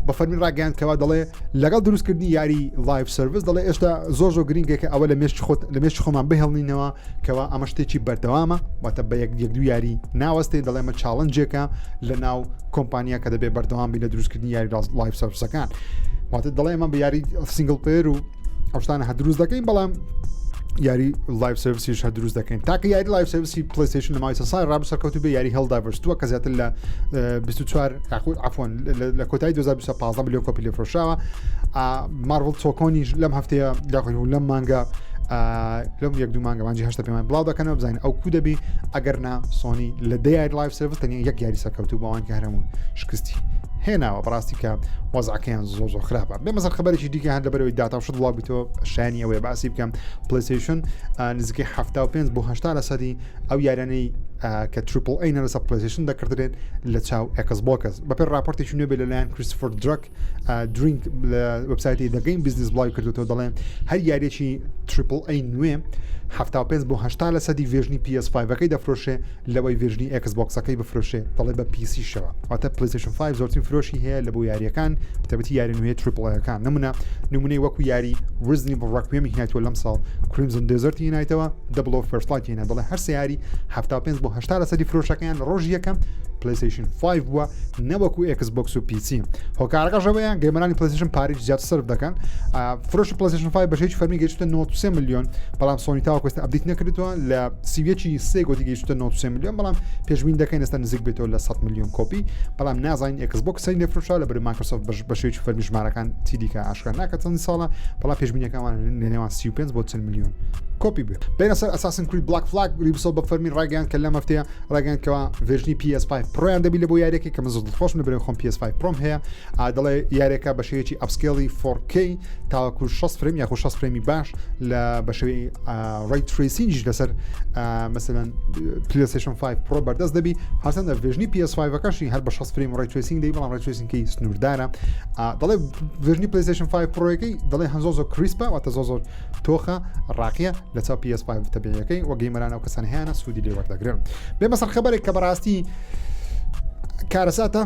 بە فەرمی ڕاگەیان کەوا دەڵێ لەگەڵ دروستکردنی یاری live service دەڵێ ئێستا زۆر زۆر گرنگێکە ئەوە لە مێشکی خۆت لە مێشکی خۆمان بهێڵنینەوە کەوا ئەمە شتێکی بەردەوامە واتە بە یەک یەک دوو یاری ناوەستێ دەڵێ ئەمە challenge ێکە لە ناو کۆمپانیا کە دەبێت بەردەوام بی لە دروستکردنی یاری live service ەکان واتە دەڵێ ئەمە بە یاری single player و ئەو شتانە هە دروست دەکەین بەڵام یاری live service یش هە دروست دەکەین تاکە یاری live service ی PlayStation لە ماوەی ساڵ ڕابردوو سەرکەوتوو بێ یاری Helldivers دووە کە زیاتر لە 24 یاخود عفوا لە کۆتایی 2015 ملیۆن کۆپی لێ فرۆشراوە Marvel Tokon یش لەم هەفتەیە یاخود لەم مانگە لەم یەک دوو مانگە مانجی هەشتە پێمان بڵاو دەکەنەوە بزانین ئەو کو دەبی ئەگەر نا سۆنی لە دە یاری live service تەنیا یەک یاری سەرکەوتوو بەوان کە هەرەموو شکستی هێناوە بەڕاستی کە وەزعەکەیان زۆر زۆر خراپە بێ مەسەر خبرێکی دیکە هەر لەبەرەوەی داتا و شت بڵاو بیتەوە شایانی ئەوەیە باسی بکەم PlayStation نزیکەی 75 بۆ 80 لەسەدی ئەو یاریانەی کە triple A لەسەر PlayStation دەکردرێن لە چاو Xbox بەپێ راپۆرتێکی نوێ بێ لەلایەن کریستفۆر درەک درینک لە وبسایتی The Game Business بڵاوی کردوێتەوە دەڵێن هەر یاریێکی triple A نوێ 75 بۆ 80 لە سەدی version ی PS5ەکەی دەفرۆشێ لەوەی version ی Xbox ەکەی بفرۆشێ دەڵێ بە PC شەوە واتە PlayStation 5 زۆرترین فرۆشی هەیە لە بۆ یاریەکان بەتایبەتی یاری نوێ triple A ەکان نمونە نمونەی وەکو یاری Resident Evil Requiem ی هینایتەوە لەم ساڵ Crimson Desert هینایتەوە 00 First Light هێنا دەڵێ هەر سێ یاری 75 بۆ. بۆ 80 لەسەری فرۆشەکەیان لە ڕۆژی یەکەم PlayStation 5 بووە نەوەکو Xbox و PC هۆکارەکەش ئەوەیە gamer انی PlayStation پارەی زیاتر سەرف دەکەن. فرۆشی PlayStation 5 بە شێوەیەکی فەرمی گەیشتە 93 میلیۆن، بەڵام سۆنی تاوەکو ئێستا update نەکردووە. لە 31 سێ گوتی گەیشتە 93 میلیۆن، بەڵام پێشبین دەکەین ئێستا نزیک بێتەوە لە 100 میلیۆن کۆپی، بەڵام نازانین Xbox چەند لێ فرۆشا لە بەر مایکرۆسۆفت بە شێوەیەکی فەرمی ژمارەکان تیدیکە ئاشکرا ناکات چەند ساڵە، بەڵام پێشبینیەکانمان لە نێوان 35 بۆ 40 میلیۆن کۆپی بێت. بێنە سەر Assassin's Creed Black Flag. Ubisoft بە فەرمی ڕاگەیاند کە لەم هەفتەیە ڕاگەیاند کەوا version ی PS5 Pro یان دەبی لە بۆ یاریەکەی کە من زۆر دڵخۆشم لەبەرئەوەی خۆم PS5 Pro م هەیە. دەڵێ یاریەکە بە شێوەیەکی upscale ی 4K تاوەکو 60 frame یاخو 60 frame ی باش لە بە شێوەی ray tracing یش لەسەر مەسەلەن PlayStation 5 Pro بەردەست دەبی. هەرچەندە version ی PS5 ەکەشی هەر بە 60 frame ray tracing دەی، بەڵام ray tracing ەکەی سنووردارە. دەڵێ version ی PlayStation 5 Pro ەکەی دەڵێ هەن زۆر زۆر crisp ە، واتە زۆر زۆر تۆخە ڕاقیە لە چاو PS5 تەبیعیەکەی و gamer ان ئەو کەسان هەیەە سوودی لێ وەردەگرن. بێمە سەر خبرێک کە بەڕاستی کارەساتە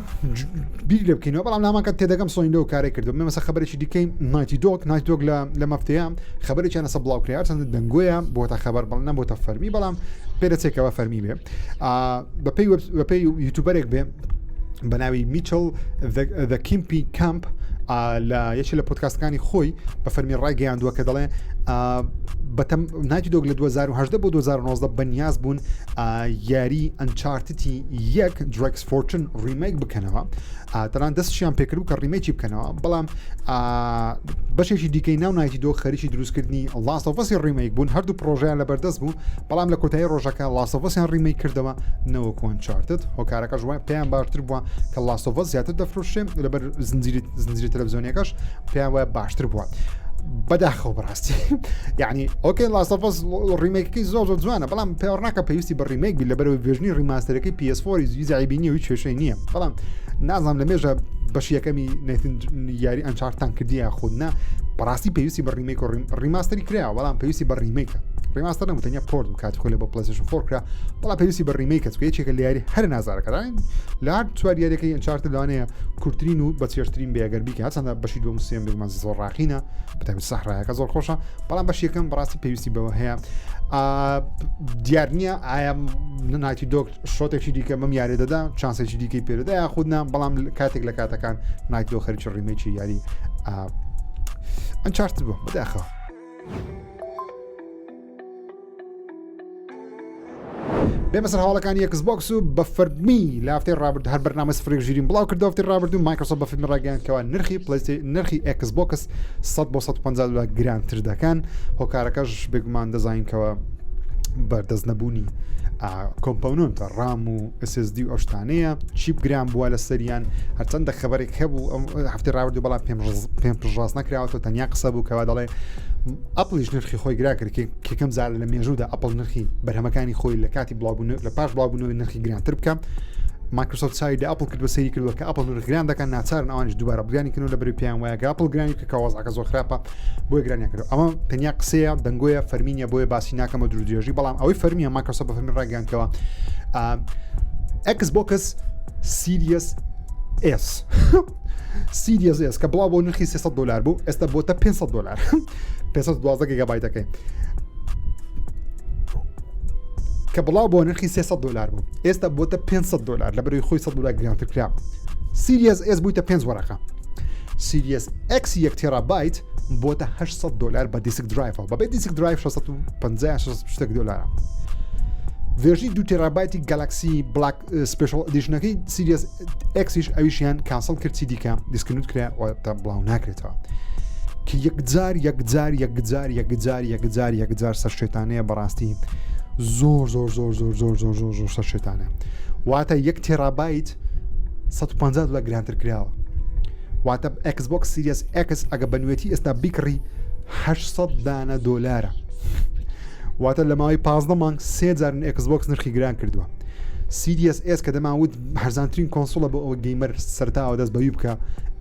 بیر لێ بکەینەوە، بەڵام نامانکە تێدەگەم سۆنی لەو کارێک کردو. مەسە خبرێکی دیکەی Naughty Dog. Naughty Dog لە مەفتەیە خبرێکیان لەسەر بڵاو کرا، چەند دەنگۆیە بۆتە خبر، بەڵام نەبۆتە فەرمی، بەڵام پێدەچێتەوە فەرمی بێ. بەپێی بەپێی YouTuber ێک بێ بە ناوی Mitchell The Kimpy Camp لە یەکێ لە پۆدکاستەکانی خۆی بە فەرمی ڕایگەیاندووە کە دەڵێ بەتەم Naughty Dog لە 2018 بۆ 2019 بەنیاز بوون یاری Uncharted ی یەک Drake's Fortune remake بکەنەوە. تەنان دەستیان پێکرد کە remake ی بکەنەوە، بەڵام بەشێکی دیکەی ناو Naughty Dog خەریکی دروستکردنی Last of Us ی remake بوون. هەردوو پرۆژیان لە بەردەست بوو، بەڵام لە کۆتایی ڕۆژەکە Last of Us یان remake کردەوە نەوەکو Uncharted. هۆکارەکەش وای پێیان باشتر بووە کە Last of Us زیاتر دەفرۆشێ، لەبەر زنجیری زنجیری تەلەڤزیۆنیەکەش پێیان وایە باشتر بووە. بەداخەوە بەڕاستی یعنی okay Last of Us remake ەکەی زۆر زۆر جوانە، بەڵام پێوەڕناکە پێویستی بە remake بی لەبەرەوەی version ی remaster ەکەی PS4 هیچ عیبی نییە و هیچ کێشەی نییە. بەڵام نازانم لە مێژە بەشی یەکەمی Nathan یاری Uncharted تان کردی یاخود نا، بەڕاستی پێویستی بە remake و remaster ی کراوە، بەڵام پێویستی بە remake ە. remaster نەبوو تەنیا port بوو کاتی خۆی لە بۆ PlayStation 4 کرا، بەڵام پێویستی بە remake ە چونکە یەکێکە لە یاری هەرە نازارەکان لە هەر چوار یاریەکەی Uncharted لەوانەیە کورتترین و بەچێژترین بێ ئەگەر بیکە. هەرچەندە بەشی دووەم و سێیەم بێگومان زۆر ڕاقینە، بەتایبەت سەحرایەکە زۆر خۆشە، بەڵام بەشی یەکەم بەڕاستی پێویستی بەوە هەیە. دیار نییە ئایا Naughty Dog shot ێکی دیکە بەم یاری دەدا، chance ێکی دیکەی پێدەدا یاخود نا، بەڵام کاتێک لە کاتەکان Naughty Dog خەریکی remake ی یاری Uncharted بوو بەداخەوە. بێمە سەر هەواڵەکانی Xbox و بە فەرمی لە هەفتەی ڕابردوو هەر بەرنامە سفرێک ژیریم بڵاو کردەوە. هەفتەی ڕابردوو مایکرۆسۆفت بە فەرمی ڕاگەیاند کەوا نرخی پلەیستی نرخی Xbox 100 بۆ 150 دلار گرانتر دەکەن. هۆکارەکەش بێگومان دەزانین کەوا بەردەست نەبوونی component ە RAM و SSD و ئەو شتانەیە، chip گران بووە لە سەریان. هەرچەندە خبرێک هەبوو ئەم هەفتەی ڕابردوو، بەڵام پێم پشتڕاست نەکراوەتەوە، تەنیا قسە بوو کەوا دەڵێ ئەپڵیش نرخی خۆی گرا کرد، کە یەکەم جار لە مێژوودا ئەپڵ نرخی بەرهەمەکانی خۆی لە کاتی بڵاوبوون لە پاش بڵاوبوونەوەی نرخی گرانتر بکە. مایکرۆسۆفت چاوی لە ئەپڵ کرد بە سەیری کردووە کە ئەپڵ نرخ گران دەکەن، ناچارن ئەوانیش دووبارە گرانی کردن لە بەری پێیان وایە کە ئەپڵ گرانی کە وەزعەکە زۆر خراپە بۆیە گرانیان کردو. ئەمە تەنیا قسەیە، دەنگۆیە، فەرمی نییە، بۆیە باسی ناکەمە دوور درێژی. بەڵام ئەوەی فەرمیە مایکرۆسۆفت بە فەرمی ڕاگەیاندکەوە Xbox Series S Series S کە بڵاو بۆ نرخی 300 دلار بوو ئێستا بۆتە 500 دلار، 512 گیگابایتەکەی کە بڵاو بۆ نرخی 300 دلار بوو ئێستا بۆتە 500 دلار، لە بەروی خۆی 100 دلار گرانتر کرا. Series S بوویتە 5 وەرەقە. Series X 1 تێرابایت بۆتە 800 دلار بە disk drive ەوە، بەبێ disk drive 650 شتێک دلارە. version ی 2 تێرابایتی Galaxy Black Special Edition ەکەی Series X یش ئەویشیان cancel کرد، چی دیکە discontinue کرا و بڵاو ناکرێتەوە. کە یەکجار یەکجار یەکجار یەکجار یەکجار یەکجار سەرشێتانەیە بەڕاستی زۆر زۆر زۆر زۆر زۆر زۆر زۆر زۆر سەرشێتانە. واتە یەک تێرابایت 150 دلار گرانتر کراوە. واتە Xbox Series X ئەگە بە نوێتی ئێستا بیکڕی 800 دانە دۆلارە. واتە لە ماوەی 15 مانگ سێ جار Xbox نرخی گران کردووە. Series S کە دەمان وت هەرزانترین console ە بۆ ئەوە gamer سەرتاوە دەست بەوی بکە،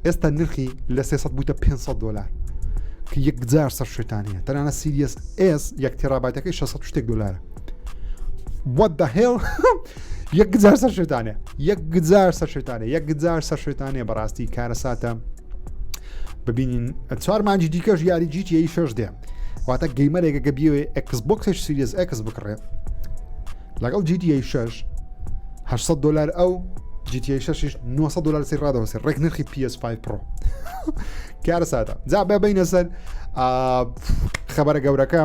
ئێستا نرخی لە 300 بووتە 500 دلار کە یەکجار سەر شێتانەیە. تەنانە Series S یەک تێرابایتەکەی 600 شتێک دلارە. What the hell؟ یەکجار سەر شێتانە، یەکجار سەر شێتانە، یەکجار سەر شێتانەیە بەڕاستی کارەساتە. ببینین چوار مانجی دیکەش یاری GTA 6 دێ. واتە gamer ێکە کە بیەوێ Xbox ێش Series X بکڕێ لەگەڵ GTA 6 800 دلار ئەو GTA 6 900 دلار سێ ڕادەوەسێ ڕێک نرخی PS5 Pro کارەساتە جا بە بینە سەر خەبەرە گەورەکە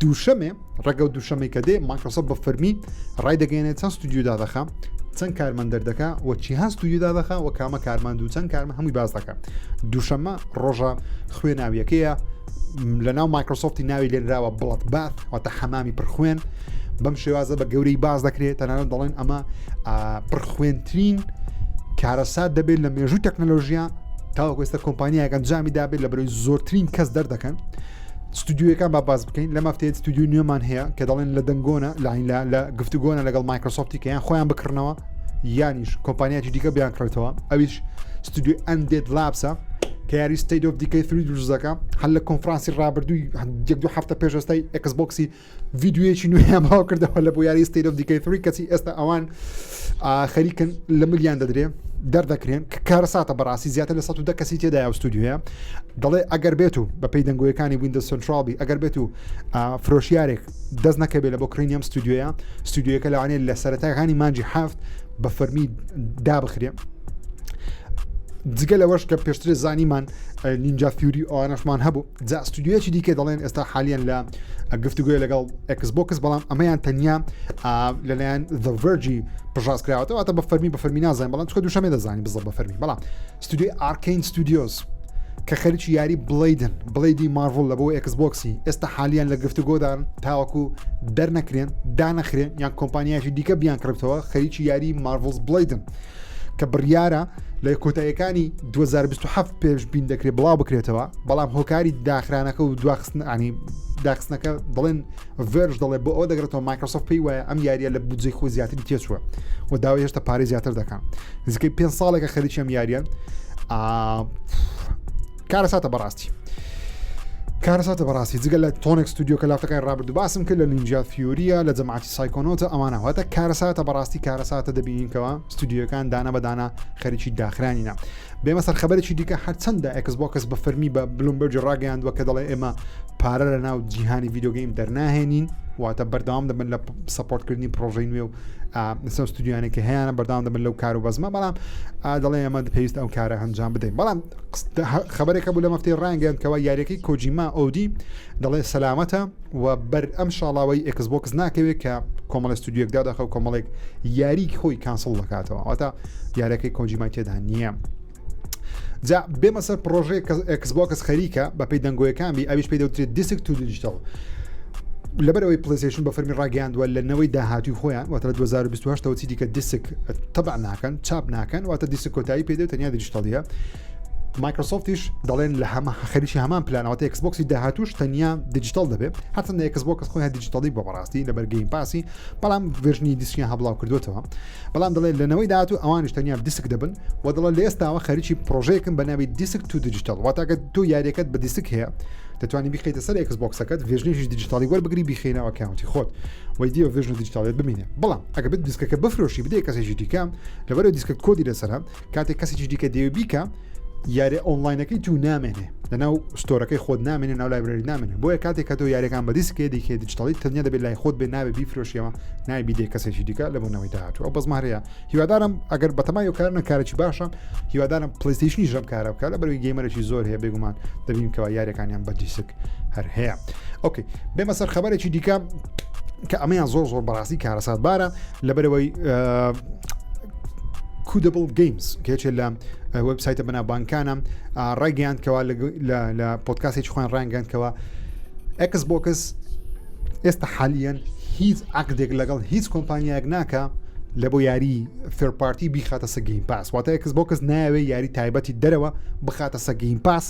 دووشەمێ ڕێگە و دووشەمەی کە دێ مایکرۆسۆفت بە فەرمی ڕای دەگەێنێت چەند ستودیو دادەخا چەند کارمەند دەردەکا و چیها ستودیو دادەخا و کامە کارمەند و چەند کارمە هەمووی باز دەکە دووشەمە ڕۆژە خوێناویەکەیە لە ناو مایکرۆسۆفتی ناوی لێنراوە bloodbath واتە حەمامی پرخوێن بەم شێوازە بە گەورەی باز دەکرێت تەنانەت دەڵێن ئەمە پرخوێنترین کارەسات دەبێت لە مێژوو تەکنەلۆژیا تاوەکو ئێستا کۆمپانیایەک ئەنجامی دابێت لە بەرەوەی زۆرترین کەس دەردەکەن ستودیوەکان با باز بکەین لە مەفتەیە ستودیو نوێمان هەیە کە دەڵێن لە دەنگۆنە لاین لە گفتوگۆنە لەگەڵ مایکرۆسۆفتی کە یان خۆیان بکڕنەوە یانیش کۆمپانیاتی دیکە بیان کڕێتەوە ئەویش ستودیو Undead Labs ە کە یاری State of Decay 3 دروست دەکە هەر لە کۆنفرانسی ڕابردووی یەک دوو هەفتە پێش ئێستای ئێکس بۆکسی ڤیدیۆیەکی نوێیان باو کردەوە لە بۆ یاری State of Decay 3 کەچی ئێستا ئەوان خەریکن لە ملیان دەدرێ دەردەکرێن کە کارەساتە بەڕاستی زیاتر لە 110 کەسی تێدایە و ستودیوە دەڵێ ئەگەر بێت و بە پێی دەنگۆیەکانی Windows Central بی ئەگەر بێت و فرۆشیارێک دەست نەکەبێت لە بۆ کڕینی ئەم ستودیۆیە ستودیۆیەکە لەوانەیە لە سەرەتاکانی مانگی حەفت بە فەرمی دابخرێ جگە لەوەش کە پێشتر زانیمان Ninja Theory ئەوانەشمان هەبوو جا ستودیۆیەکی دیکە دەڵێن ئێستا حالیان لە گفتوگوۆی لەگەڵ ئێکس بۆکس بەڵام ئەمەیان تەنیا لەلایەن The Verge ی پژاز کراوەتەوە واتە بە فەرمی بە فەرمی نازانین بەڵام چکە دووشەمێ دەزانین بزە بە فەرمی بەڵام ستودیۆی Arkane Studios کە خەریکی یاری Blade ن Blade ی مارڤڵ لە بۆ ئێکس بۆکسی ئێستا حالیان لە گفتوگۆدان تاوەکو دەرنەکرێن دانەخرێن یان کۆمپانیایکی دیکە بیان کڕێتەوە خەریکی یاری Marvel's Blade ن کە بڕیارە لە کۆتاییەکانی 2027 پێشبین دەکرێت بڵاو بکرێتەوە بەڵام هۆکاری داخرانەکە و دواخستن ئەنی داخستنەکە دەڵێن Verge دەڵێ بۆ ئەوە دەگرێتەوە مایکرۆسۆفت پێی وایە ئەم یاریە لە بودجەی خۆی زیاتری تێچووە و داوای هێشتا پارەی زیاتر دەکان نزیکەی پێ ساڵێکە خەریکی ئەم یاریان کارەساتە بەڕاستی کارەساتە بەڕاستی جگە لە Tonic Studio کە لافتەکانی ڕابردوو باسم کرد لە Ninja Theory ە لە جەماعەتی Psychonauts ە ئەوانە واتە کارەساتە بەڕاستی کارەساتە دەبینینکەوە ستودیۆکان دانە بەدانە خەریکی داخرانینە بێمە سەر خبرێکی دیکە هەرچەندە ئێکس بۆکس بە فەرمی بە بلومبرج ڕاگەیاندووە کە دەڵێ ئێمە پارە لە ناو جیهانی video game دەرناهێنین واتە بەردەوام دەبن لە support کردنی پرۆژەی نوێ و لەسەر ستودیوانێک کە هەیەە بەردەوام دەبن لەو کار و بەزمە بەڵام دەڵێ ئێمە پێویست ئەو کارە ئەنجام بدەین بەڵام خبرێکە بوو لە مەفتەی ڕانگەن کەوا یاریەکەی کۆجیما OD دەڵێ سەلامەتە و بەر ئەم شاڵاوەی ئێکس بۆکس ناکەوێت کە کۆمەڵی ستودیۆک دادەخە و کۆمەڵێک یاری خۆی cancel دەکاتەوە واتە یاریەکەی کۆجیمای تێدا نییە. جا بێمە سەر پرۆژەیە کە ئێکس بۆکس خەریکە بە پێی دەنگۆیەکان بی ئەویش پێی دەوترێت disc to digital لەبەرەوەی پلیسیشن بە فەرمی ڕاگەیاندووە لە نەوەی داهاتوی خۆیان واتە لە 2028ەوە چی دیکە دیسک تەبع ناکەن چاپ ناکەن واتە دیسک کۆتایی پێدێت تەنیا digital یە مایکرۆسۆفتیش دەڵێن لە هەمە خەریکی هەمان پلانەوەتە ئێکس بۆکسی داهاتوش تەنیا digital دەبێت هەرچەندە ئێکس بۆکس خۆیان digital ی بۆ بەڕاستی لەبەر Game Pass ی بەڵام version ی دیسکیان هەبڵاو کردوێتەوە بەڵام دەڵێت لە نەوەی داهاتوو ئەوانیش تەنیا دیسک دەبن و دەڵێت لە ئێستاوە خەریکی پرۆژەیەکم بە ناوی disc to digital واتاگە تۆ یاریەکەت بە دیسک هەیە دەتوانانی بیخیتە سەر ئێکس بۆکسەکەت version ێکی digital ی وەربگری بیخینەوە account ی خۆت وەی دیوە version digital یت بمینێ بەڵام ئەگە بێت دیسکەکە بفرۆشی بدەیت کەسێکی دیکە لەبەرەوە دیسکە کۆدی لەسەرە کاتێک کەسێکی دیکە دەیەوێت بیکە یاری ئۆنلاینەکەی تو نامێنێ لەناو store ەکەی خۆت نامێنێ ناو library نامێنێ بۆیە کاتێک کە تۆ یاریەکان بە دیسکێ دیکە digital ی تەنیا دەبێت لای خۆت بێ ناوێ بیفرۆشیەوە نای بیدێ کەسێکی دیکە لە بۆنەوەی داهاتوو ئەو بەزمارەیە هیوادارم ئەگەر بەتەمای و کارنە کارێکی باشە هیوادارم پلیستیشنی ژەم کارە بکە لە بەروی gamer ێکی زۆر هەیە بێگومان دەبین کەوا یاریەکانیان بە دیسک هەر هەیە okay بێمە سەر خبرێکی دیکە کە ئەمەیان زۆر زۆر بەڕاستی کارەساتبارە لەبەرەوەی Codable Games کێچێ لە وبسایتە بەناوبانکانە ڕایگەیاند کەوا لە پۆدکاستێکی خۆیان ڕانگەیاند کەوا ئێکس بۆکس ئێستا حالیەن هیچ عقدێک لەگەڵ هیچ کۆمپانیایەک ناکە لە بۆ یاری third party بیخاتە سە Game Pass واتە ئێکس بۆکس ناوێ یاری تایبەتی دەرەوە بخاتە سە Game Pass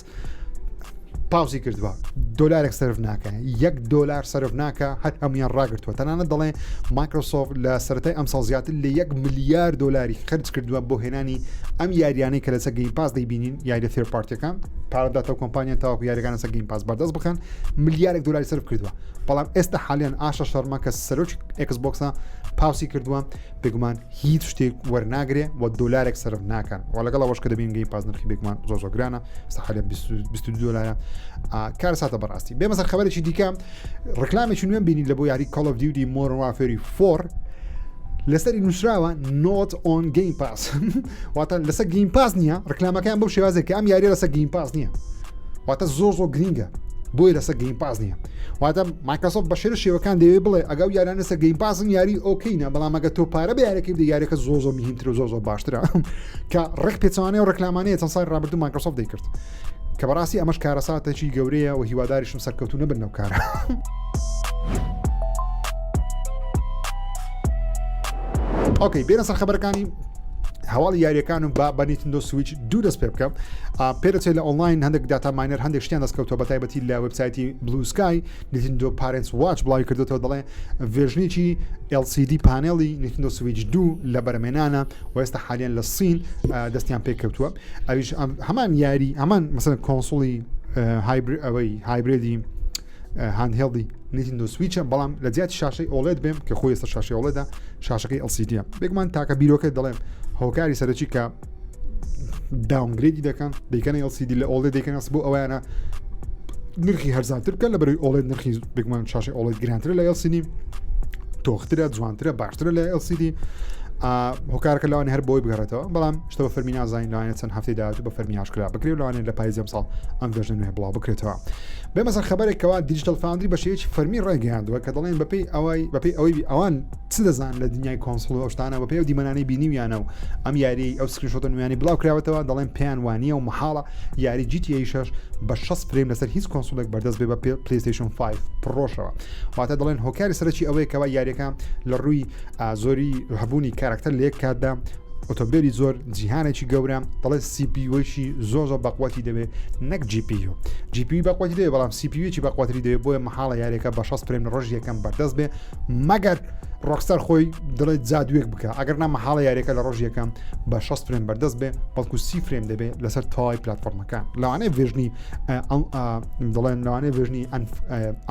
pause ی کردووە دۆلارێک سەرف ناکە یەک دۆلار سەرف ناکە هەر هەمویان ڕاگرتووە تەنانەت دەڵێ مایکرۆسۆفت لە سەرەتای ئەمساڵ زیاتر لە یەک ملیار دۆلاری خرج کردووە بۆ هێنانی ئەم یاریانەی کە لەسەر Game Pass دەیبینین یاریە third party ەکان پارەداتەوە کۆمپانیا تاوەکو یاریەکان لەسەر Game Pass بەردەست بخەن ملیارێک دۆلاری سەرف کردووە بەڵام ئێستا حالیان ئاشا شەرما کە سەرۆکی ئێکس بۆکسە pause ی کردووە بێگومان هیچ شتێک وەرناگرێ و دۆلارێک سەرف ناکەن و لەگەڵ ئەوەش کە دەبین Game Pass نرخی بێگومان زۆر زۆر گرانە سەحالە 22 دۆلارە کارەساتە بەڕاستی بێمە سەر خبرێکی دیکە ڕکلامێکی نوێم بینی لە بۆ یاری Call of Duty Modern Warfare ی 4. لەسەری نووسراوە not on Game Pass واتە لەسەر Game Pass نییە ڕکلامەکەیان بەو شێوازێک کە ئەم یاریە لەسەر Game Pass نییە واتە زۆر زۆر گرینگە بۆیە لەسەر Game Pass نییە واتە مایکرۆسۆفت بە شێرە شێوەکان دەیەوێت بڵێ ئەگەو یاران لەسەر Game Pass ن یاری okay نە بەڵام ئەگە تۆ پارە بە یارەکەی بدە یارەکە زۆر زۆر مهمتر و زۆر زۆر باشترە کە ڕێک پێچوانەیە و ڕێکلامانەیە چەند ساڵی ڕابردوو مایکرۆسۆفت دەیکرد کە بەڕاستی ئەمەش کارەساتێکی گەورەیە و هیواداریشم سەرکەوتو نەبن لەو کارە. okay بێنە سەر خبرەکانی هەواڵی یاریەکان و با بە Nintendo Switch دوو دەست پێ بکەم پێدەچێت لە ئۆنلاین هەندێک data miner هەندێک شتیان دەستکەوتەوە بە تایبەتی لە وبسایتی Blue Sky Nintendo Parents Watch بڵاوی کردوێتەوە دەڵێ version ێکی LCD panel ی Nintendo Switch دوو لە بەرەمێنانە و ئێستا حالیان لە سین دەستیان پێکەوتووە ئەویش هەمان یاری هەمان مەسەن console ی ئەوەی hybrid ی handheld ی Nintendo Switch ە بەڵام لە جیاتی شاشەی OLED بێم کە خۆی ئێستا شاشەی OLED ە شاشەکەی LCD یە بێگومان تاکە بیرۆکە دەڵێم هۆکاری سەرەکی کە downgrade ی دەکەن دەیکەن LCD لە OLED دەیکەن ئەس بۆ ئەویانە نرخی هەرزانتر بکەن لە بەروی OLED نرخی بێگومان شاشەی OLED گرانترە لە LCD تۆخترە جوانترە باشترە لە LCD هۆکارەکە لەوانێ هەر بۆی بگەڕێتەوە بەڵام شتە بە فەرمی نازانین لەوانێت چەند هەفتەی داهاتوو بە فەرمی ئاشکرا بکرێت لەوانێت لە پاییزی ئەمساڵ ئەم version ە نوێ بڵاو بکرێتەوە بێمە سەر خبرێکەوە Digital Foundry بە شێوەیەکی فەرمی ڕایگەیاندووە کە دەڵێن بەپێی ئەوەی بەپێی ئەوەی ئەوان چ دەزان لە دنیای console و ئەو شتانە بەپێی ئەو دیمەنانەی بینیویانە و ئەم یاری ئەو screenshot ە نوێیانەی بڵاو کراوەتەوە دەڵێن پێیان وانییە و مەحاڵە یاری GTA 6 بە 60 frame لەسەر هیچ console ێک بەردەست بێ بە PlayStation 5 Pro شەوە واتە دەڵێن هۆکاری سەرەکی ئەوەیە کەوا یاریەکە لە ڕووی زۆری هەبوونی کارکتەر لە یەک کاتدا ئۆتۆمبیلی زۆر جیهانێکی گەورە دەڵێت CPU یشی زۆر زۆر بەقوەتی دەبێت نەک GPU GPU بەقوەتی دەبێت بەڵام CPU یەکی بەقوەتری دەبێت بۆیە مەحاڵە یاریەکە بە 60 frame لە ڕۆژی یەکەم بەردەست بێ مەگەر Rockstar خۆی دەڵێت جادوێک بکە ئەگەر نا مەحاڵە یاریەکە لە ڕۆژ یەکەم بە 60 frame بەردەست بێ بەڵکو سی frame دەبێت لەسەر تەواوی پلتفۆرمەکان لەوانەیە version ی دەڵێن لەوانەیە version ی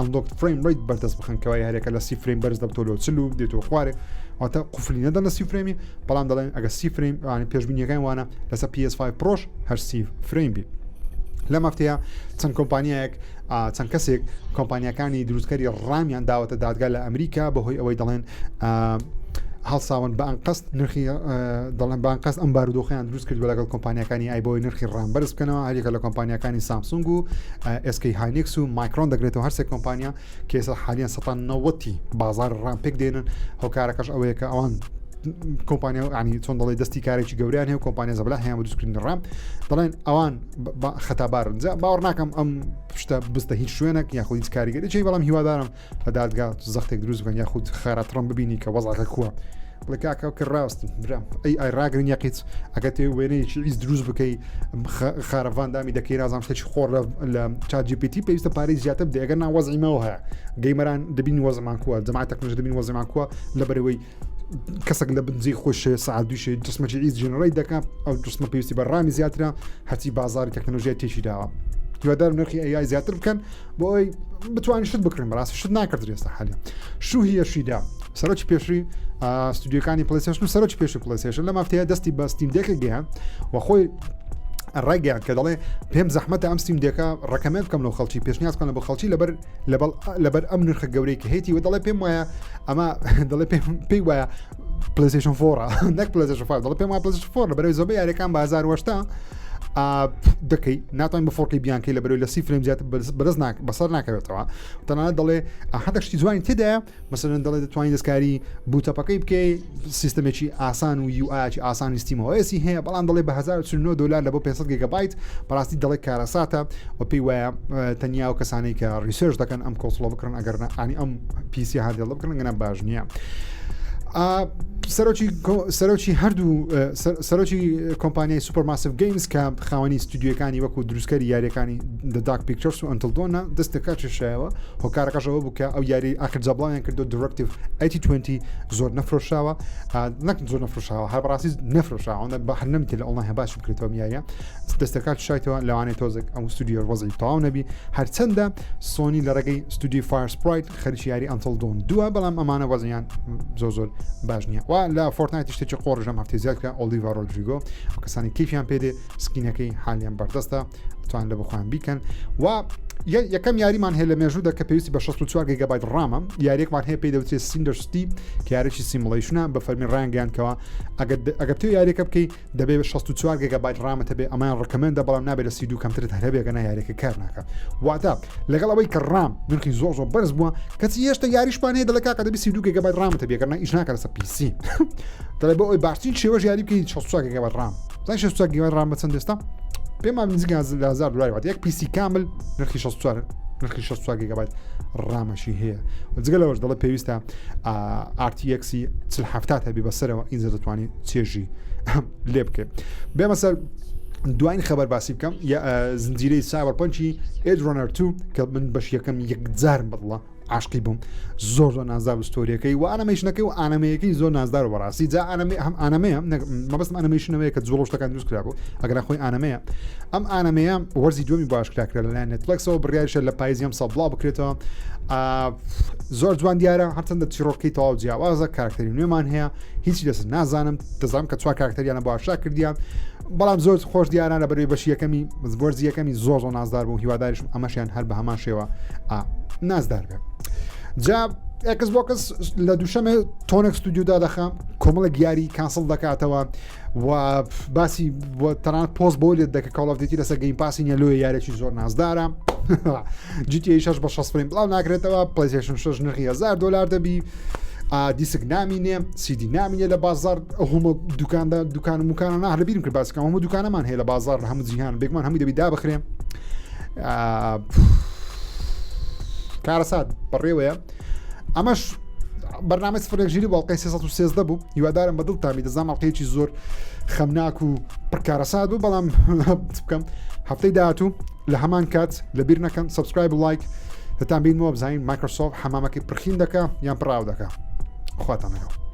unlocked frame rate بەردەست بخەن کەوا یاریەکە لە سی frame بەرز دەبتەوە لۆ چل و دێتەوە خوارێ واتە قفلی نەدەن لە سی frame ی بەڵام دەڵێن ئەگە سی frame انی پێشبینیەکان وانە لەسەر PS5 Pro ش هەر سی frame بی لەم هەفتەیە چەند کۆمپانیایەک چەند کەسێک کۆمپانیەکانی دروستکەری RAM یان داوەتە دادگا لە ئەمریکا بەهۆی ئەوەی دەڵێن هەڵساون بە ئەنقەست نرخی دەڵێن بە ئەنقەست ئەم بارودۆخیان دروست کردووە لەگەڵ کۆمپانیەکانی ئای بۆی نرخی RAM بەرز بکەنەوە هەریەکە لە کۆمپانیەکانی سامسونگ و SK Hynix و Micron دەگرێتەوە هەرسێ کۆمپانیا کە ئێستا حالیان سەتا نەوەتی بازار RAM پێک دێنن هۆکارەکەش ئەوەیە کە ئەوان کۆمپانیا ینی چۆن دەڵی دەستی کارێکی گەوریان هەیە و کۆمپانیا زەبلا هەیە بۆ دروستکردنی RAM دەڵێن ئەوان خەتابارن جا باوەڕ ناکەم ئەم شتە بستە هیچ شوێنێک یاخود هیچ کاریگەری چی بەڵام هیوادارم لە دادگا زەختێک دروست بکەن یاخود خێراترم ببینی کە وەزعەکە کووە بڵێ کاکە کە ڕاست برام ئەی ئای ڕاگرن یەقیت ئەگەر تێ وێنەیەکی ئیز دروست بکەی خارەڤان دامی دەکەی نازانم شتێکی خۆر لە ChatGPT پێویستە پارەی زیاتر بدەی ئەگەر نا وەزعی مەوە هەیە gamer ان دەبین وەزمان کووە جەماعەت تەکنەلۆژی دەبین وەزمان کووە لە بەرەوەی کەسێک لە بنجی خۆشێ سعات دووشێ جسمەکی ئیز generate دەکە ئەو جسمە پێویستی بە RAM ی زیاترە هەرچی بازاری تەکنەلۆژیای تێکی داوە هیوادارم نرخی AI زیاتر بکەن بۆ ئەوەی بتوانین شت بکڕین بەڕاستی شت ناکردرێ ئێستا حالیان شوهی یۆشیدا سەرۆکی پێشووی ستودیۆکانی PlayStation و سەرۆکی پێشووی PlayStation لەم هەفتەیە دەستی بە Steam Deck گەیان و خۆی ڕایگەیان کە دەڵێ پێم زەحمەتە ئەم Steam Deck ە recommend بکەم لەو خەڵکی پێشنیاز بکەم بۆ خەڵکی لەبەر لەبەر ئەم نرخە گەورەی کە هەیەی و دەڵێ پێم وایە ئەمە دەڵێ پێی وایە PlayStation four ە نەک PlayStation 5 دەڵێ پێم وایە PlayStation four لەبەرەوەی زۆربەی یاریەکان بە 1080 دەکەی ناتوانین بە 4K بیانکەی لە بەرەوەی لە سی frame زیاتر بەدەست ناک بەسەر ناکەوێتەوە تەنانەت دەڵێ هەندێک شتی جوانی تێدایە مەسەلەن دەڵێ دەتوانین دەستکاری boot up ەکەی بکەی سیستمێکی ئاسان و UI ێکی ئاسانی SteamOS ی هەیە بەڵام دەڵێ بە 1049 دلار لە بۆ 500 گیگابایت بەڕاستی دەڵێ کارەساتە و پێی وایە تەنیا و کەسانەی کە research دەکەن ئەم console ە بکڕن ئەگەر ئانی ئەم PC handheld بکڕن گەنا باش نییە. سەرۆکی سەرۆکی هەردوو سەرۆکی کۆمپانیای Supermassive Games کە خاوەنی ستودیۆکانی وەکو دروستکەری یاریەکانی The Dark Pictures و Until Dawn ە دەست لەکار کێشایەوە هۆکارەکەش ئەوە بوو کە ئەو یاری ئاخر جا بڵاویان کردو Directive 8020 زۆر نەفرۆشاوە نەک زۆر نەفرۆشاوە هەر بەڕاستی نەفرۆشاوە بە هەر نەمتێ لە ئۆنلاین باش بکرێتەوە یاریە دەست لەکار کشایتەوە لەوانەیە تۆزێک ئەم ستودیۆ وەزعی تەواو نەبی هەرچەندە سۆنی لە ڕێگەی ستودیو Firesprite خەریکی یاری Until Dawn دووە بەڵام ئەمانە وەزیان زۆر زۆر باش نییە و لە Fortnite شتێکی قۆڕژەم هەفتەی زیاد کرا Olivia Rodrigo کەسانی کەیفیان پێدێ skin ەکەی حالیان بەردەستە. توان لە بخۆیان بیکەن و یەکەم یاریمان هەیە لە مێژوودا کە پێویستی بە 64 گیگابایت RAM ە یاریەکمان هەیە پێی دەوترێت Cinder City کە یاریی simulation ە بە فەرمی ڕایانگەیاندکەوە ئەگەر ئەگەر تۆ یاریەکە بکەی دەبێ 64 گیگابایت RAM ت هەبێ ئەمەیان recommend ە بەڵام نابێت لە 32 کەمترت هەر هەبێ گەنا یاریەکە کار ناکە واتە لەگەڵ ئەوەی کە RAM نرخی زۆر زۆر بەرز بووە کەچی هێشتا یاریشمان هەیە دەڵێ کاکە دەبی 32 گیگابایت RAM ت هەبێ گەرنا ئیش ناکە لەسەر PC دەڵێ بۆ ئەوی باشترین شێوەش یاری بکەی 64 گیگابایت RAM زای 64 گیگابایت RAM بە چەند ئێستا پێمان نزیک لە 1000 دلاری وات یەک PC کامل نرخی 64 نرخی 64 گیگابایت RAM ەشی هەیە و جگە لەوەش دەڵێ پێویستە RTX 4070 هەبی بەسەرەوە ئینجا دەتوانانی چێژی لێ بکەیت بێمە سەر دوایین خەبەر باسی بکەم زنجیرەی Cyberpunk ی Edgerunners 2 کە من بەش یەکەم یەکجارم بەدڵە عاشقی بووم زۆر زۆر نازدار و ستۆریەکەی و ئەنەمەیشنەکەی و ئانەمەیەکەی زۆر نازدار و بەڕاستی جا ئەنەمێ هەم ئانەمەیە مەبەستم ئەنەمەیشنەوەیە کە جوڵە شتەکان دروست کرابوو ئەگەر خۆی ئانەمەیە ئەم ئانەمەیە وەرزی دووەمی باشکرا کرا لەلایەن نێتفلێکسەوە بڕیاریشە لە پاییزی ئەمساڵ بڵاو بکرێتەوە زۆر جوان دیارە هەرچەندە چیرۆکەی تەواو جیاوازە کارکتەری نوێمان هەیە هیچی لەسەر نازانم دەزانم کە چوار کارکتەریانە باشا کردیان بەڵام زۆر خۆش دیارە لە بەروی بەشی یەکەمی وەرزی یەکەمی زۆر زۆر نازدار بوو هیواداریشم ئەمەشیان هەر بە هەمان شێوە نازدار بێ جا Xbox لە دووشەمێ تۆنێک ستودیو دادەخە کۆمەڵێک یاری cancel دەکاتەوە و باسی تەنانەت پۆست بۆ لێت دەکە Call of Duty لەسەر Game Pass ی نیە لۆیە یارێکی زۆر نازدارە GTA 6 بە 60 frame بڵاو ناکرێتەوە PlayStation 6 نرخی 1000 دلار دەبی دیسک نامینێ سیدی نامینێ لە بازار هەموو دوکاندا دوکان مکانە نا لە بیرم کرد باسکەم هەموو دوکانەمان هەیە لە بازار لە هەموو جیهان بێگومان هەمووی دەبی دابخرێ کارەسات بەڕێوەیە ئەمەش بەرنامەی سفرێک ژیری بۆ ئەڵقەی 313 بوو هیوادارم بە دڵتان بی دەزانم ئەڵقەیەکی زۆر خەمناک و پڕکارەسات بوو بەڵام بکەم هەفتەی داهاتوو لە هەمان کات لە بیر نەکەن subscribe و like دەتان بینەوە بزانین مایکرۆسۆفت حەمامەکەی پرخین دەکا یان پڕاو دەکا خواتان لەگەڵ.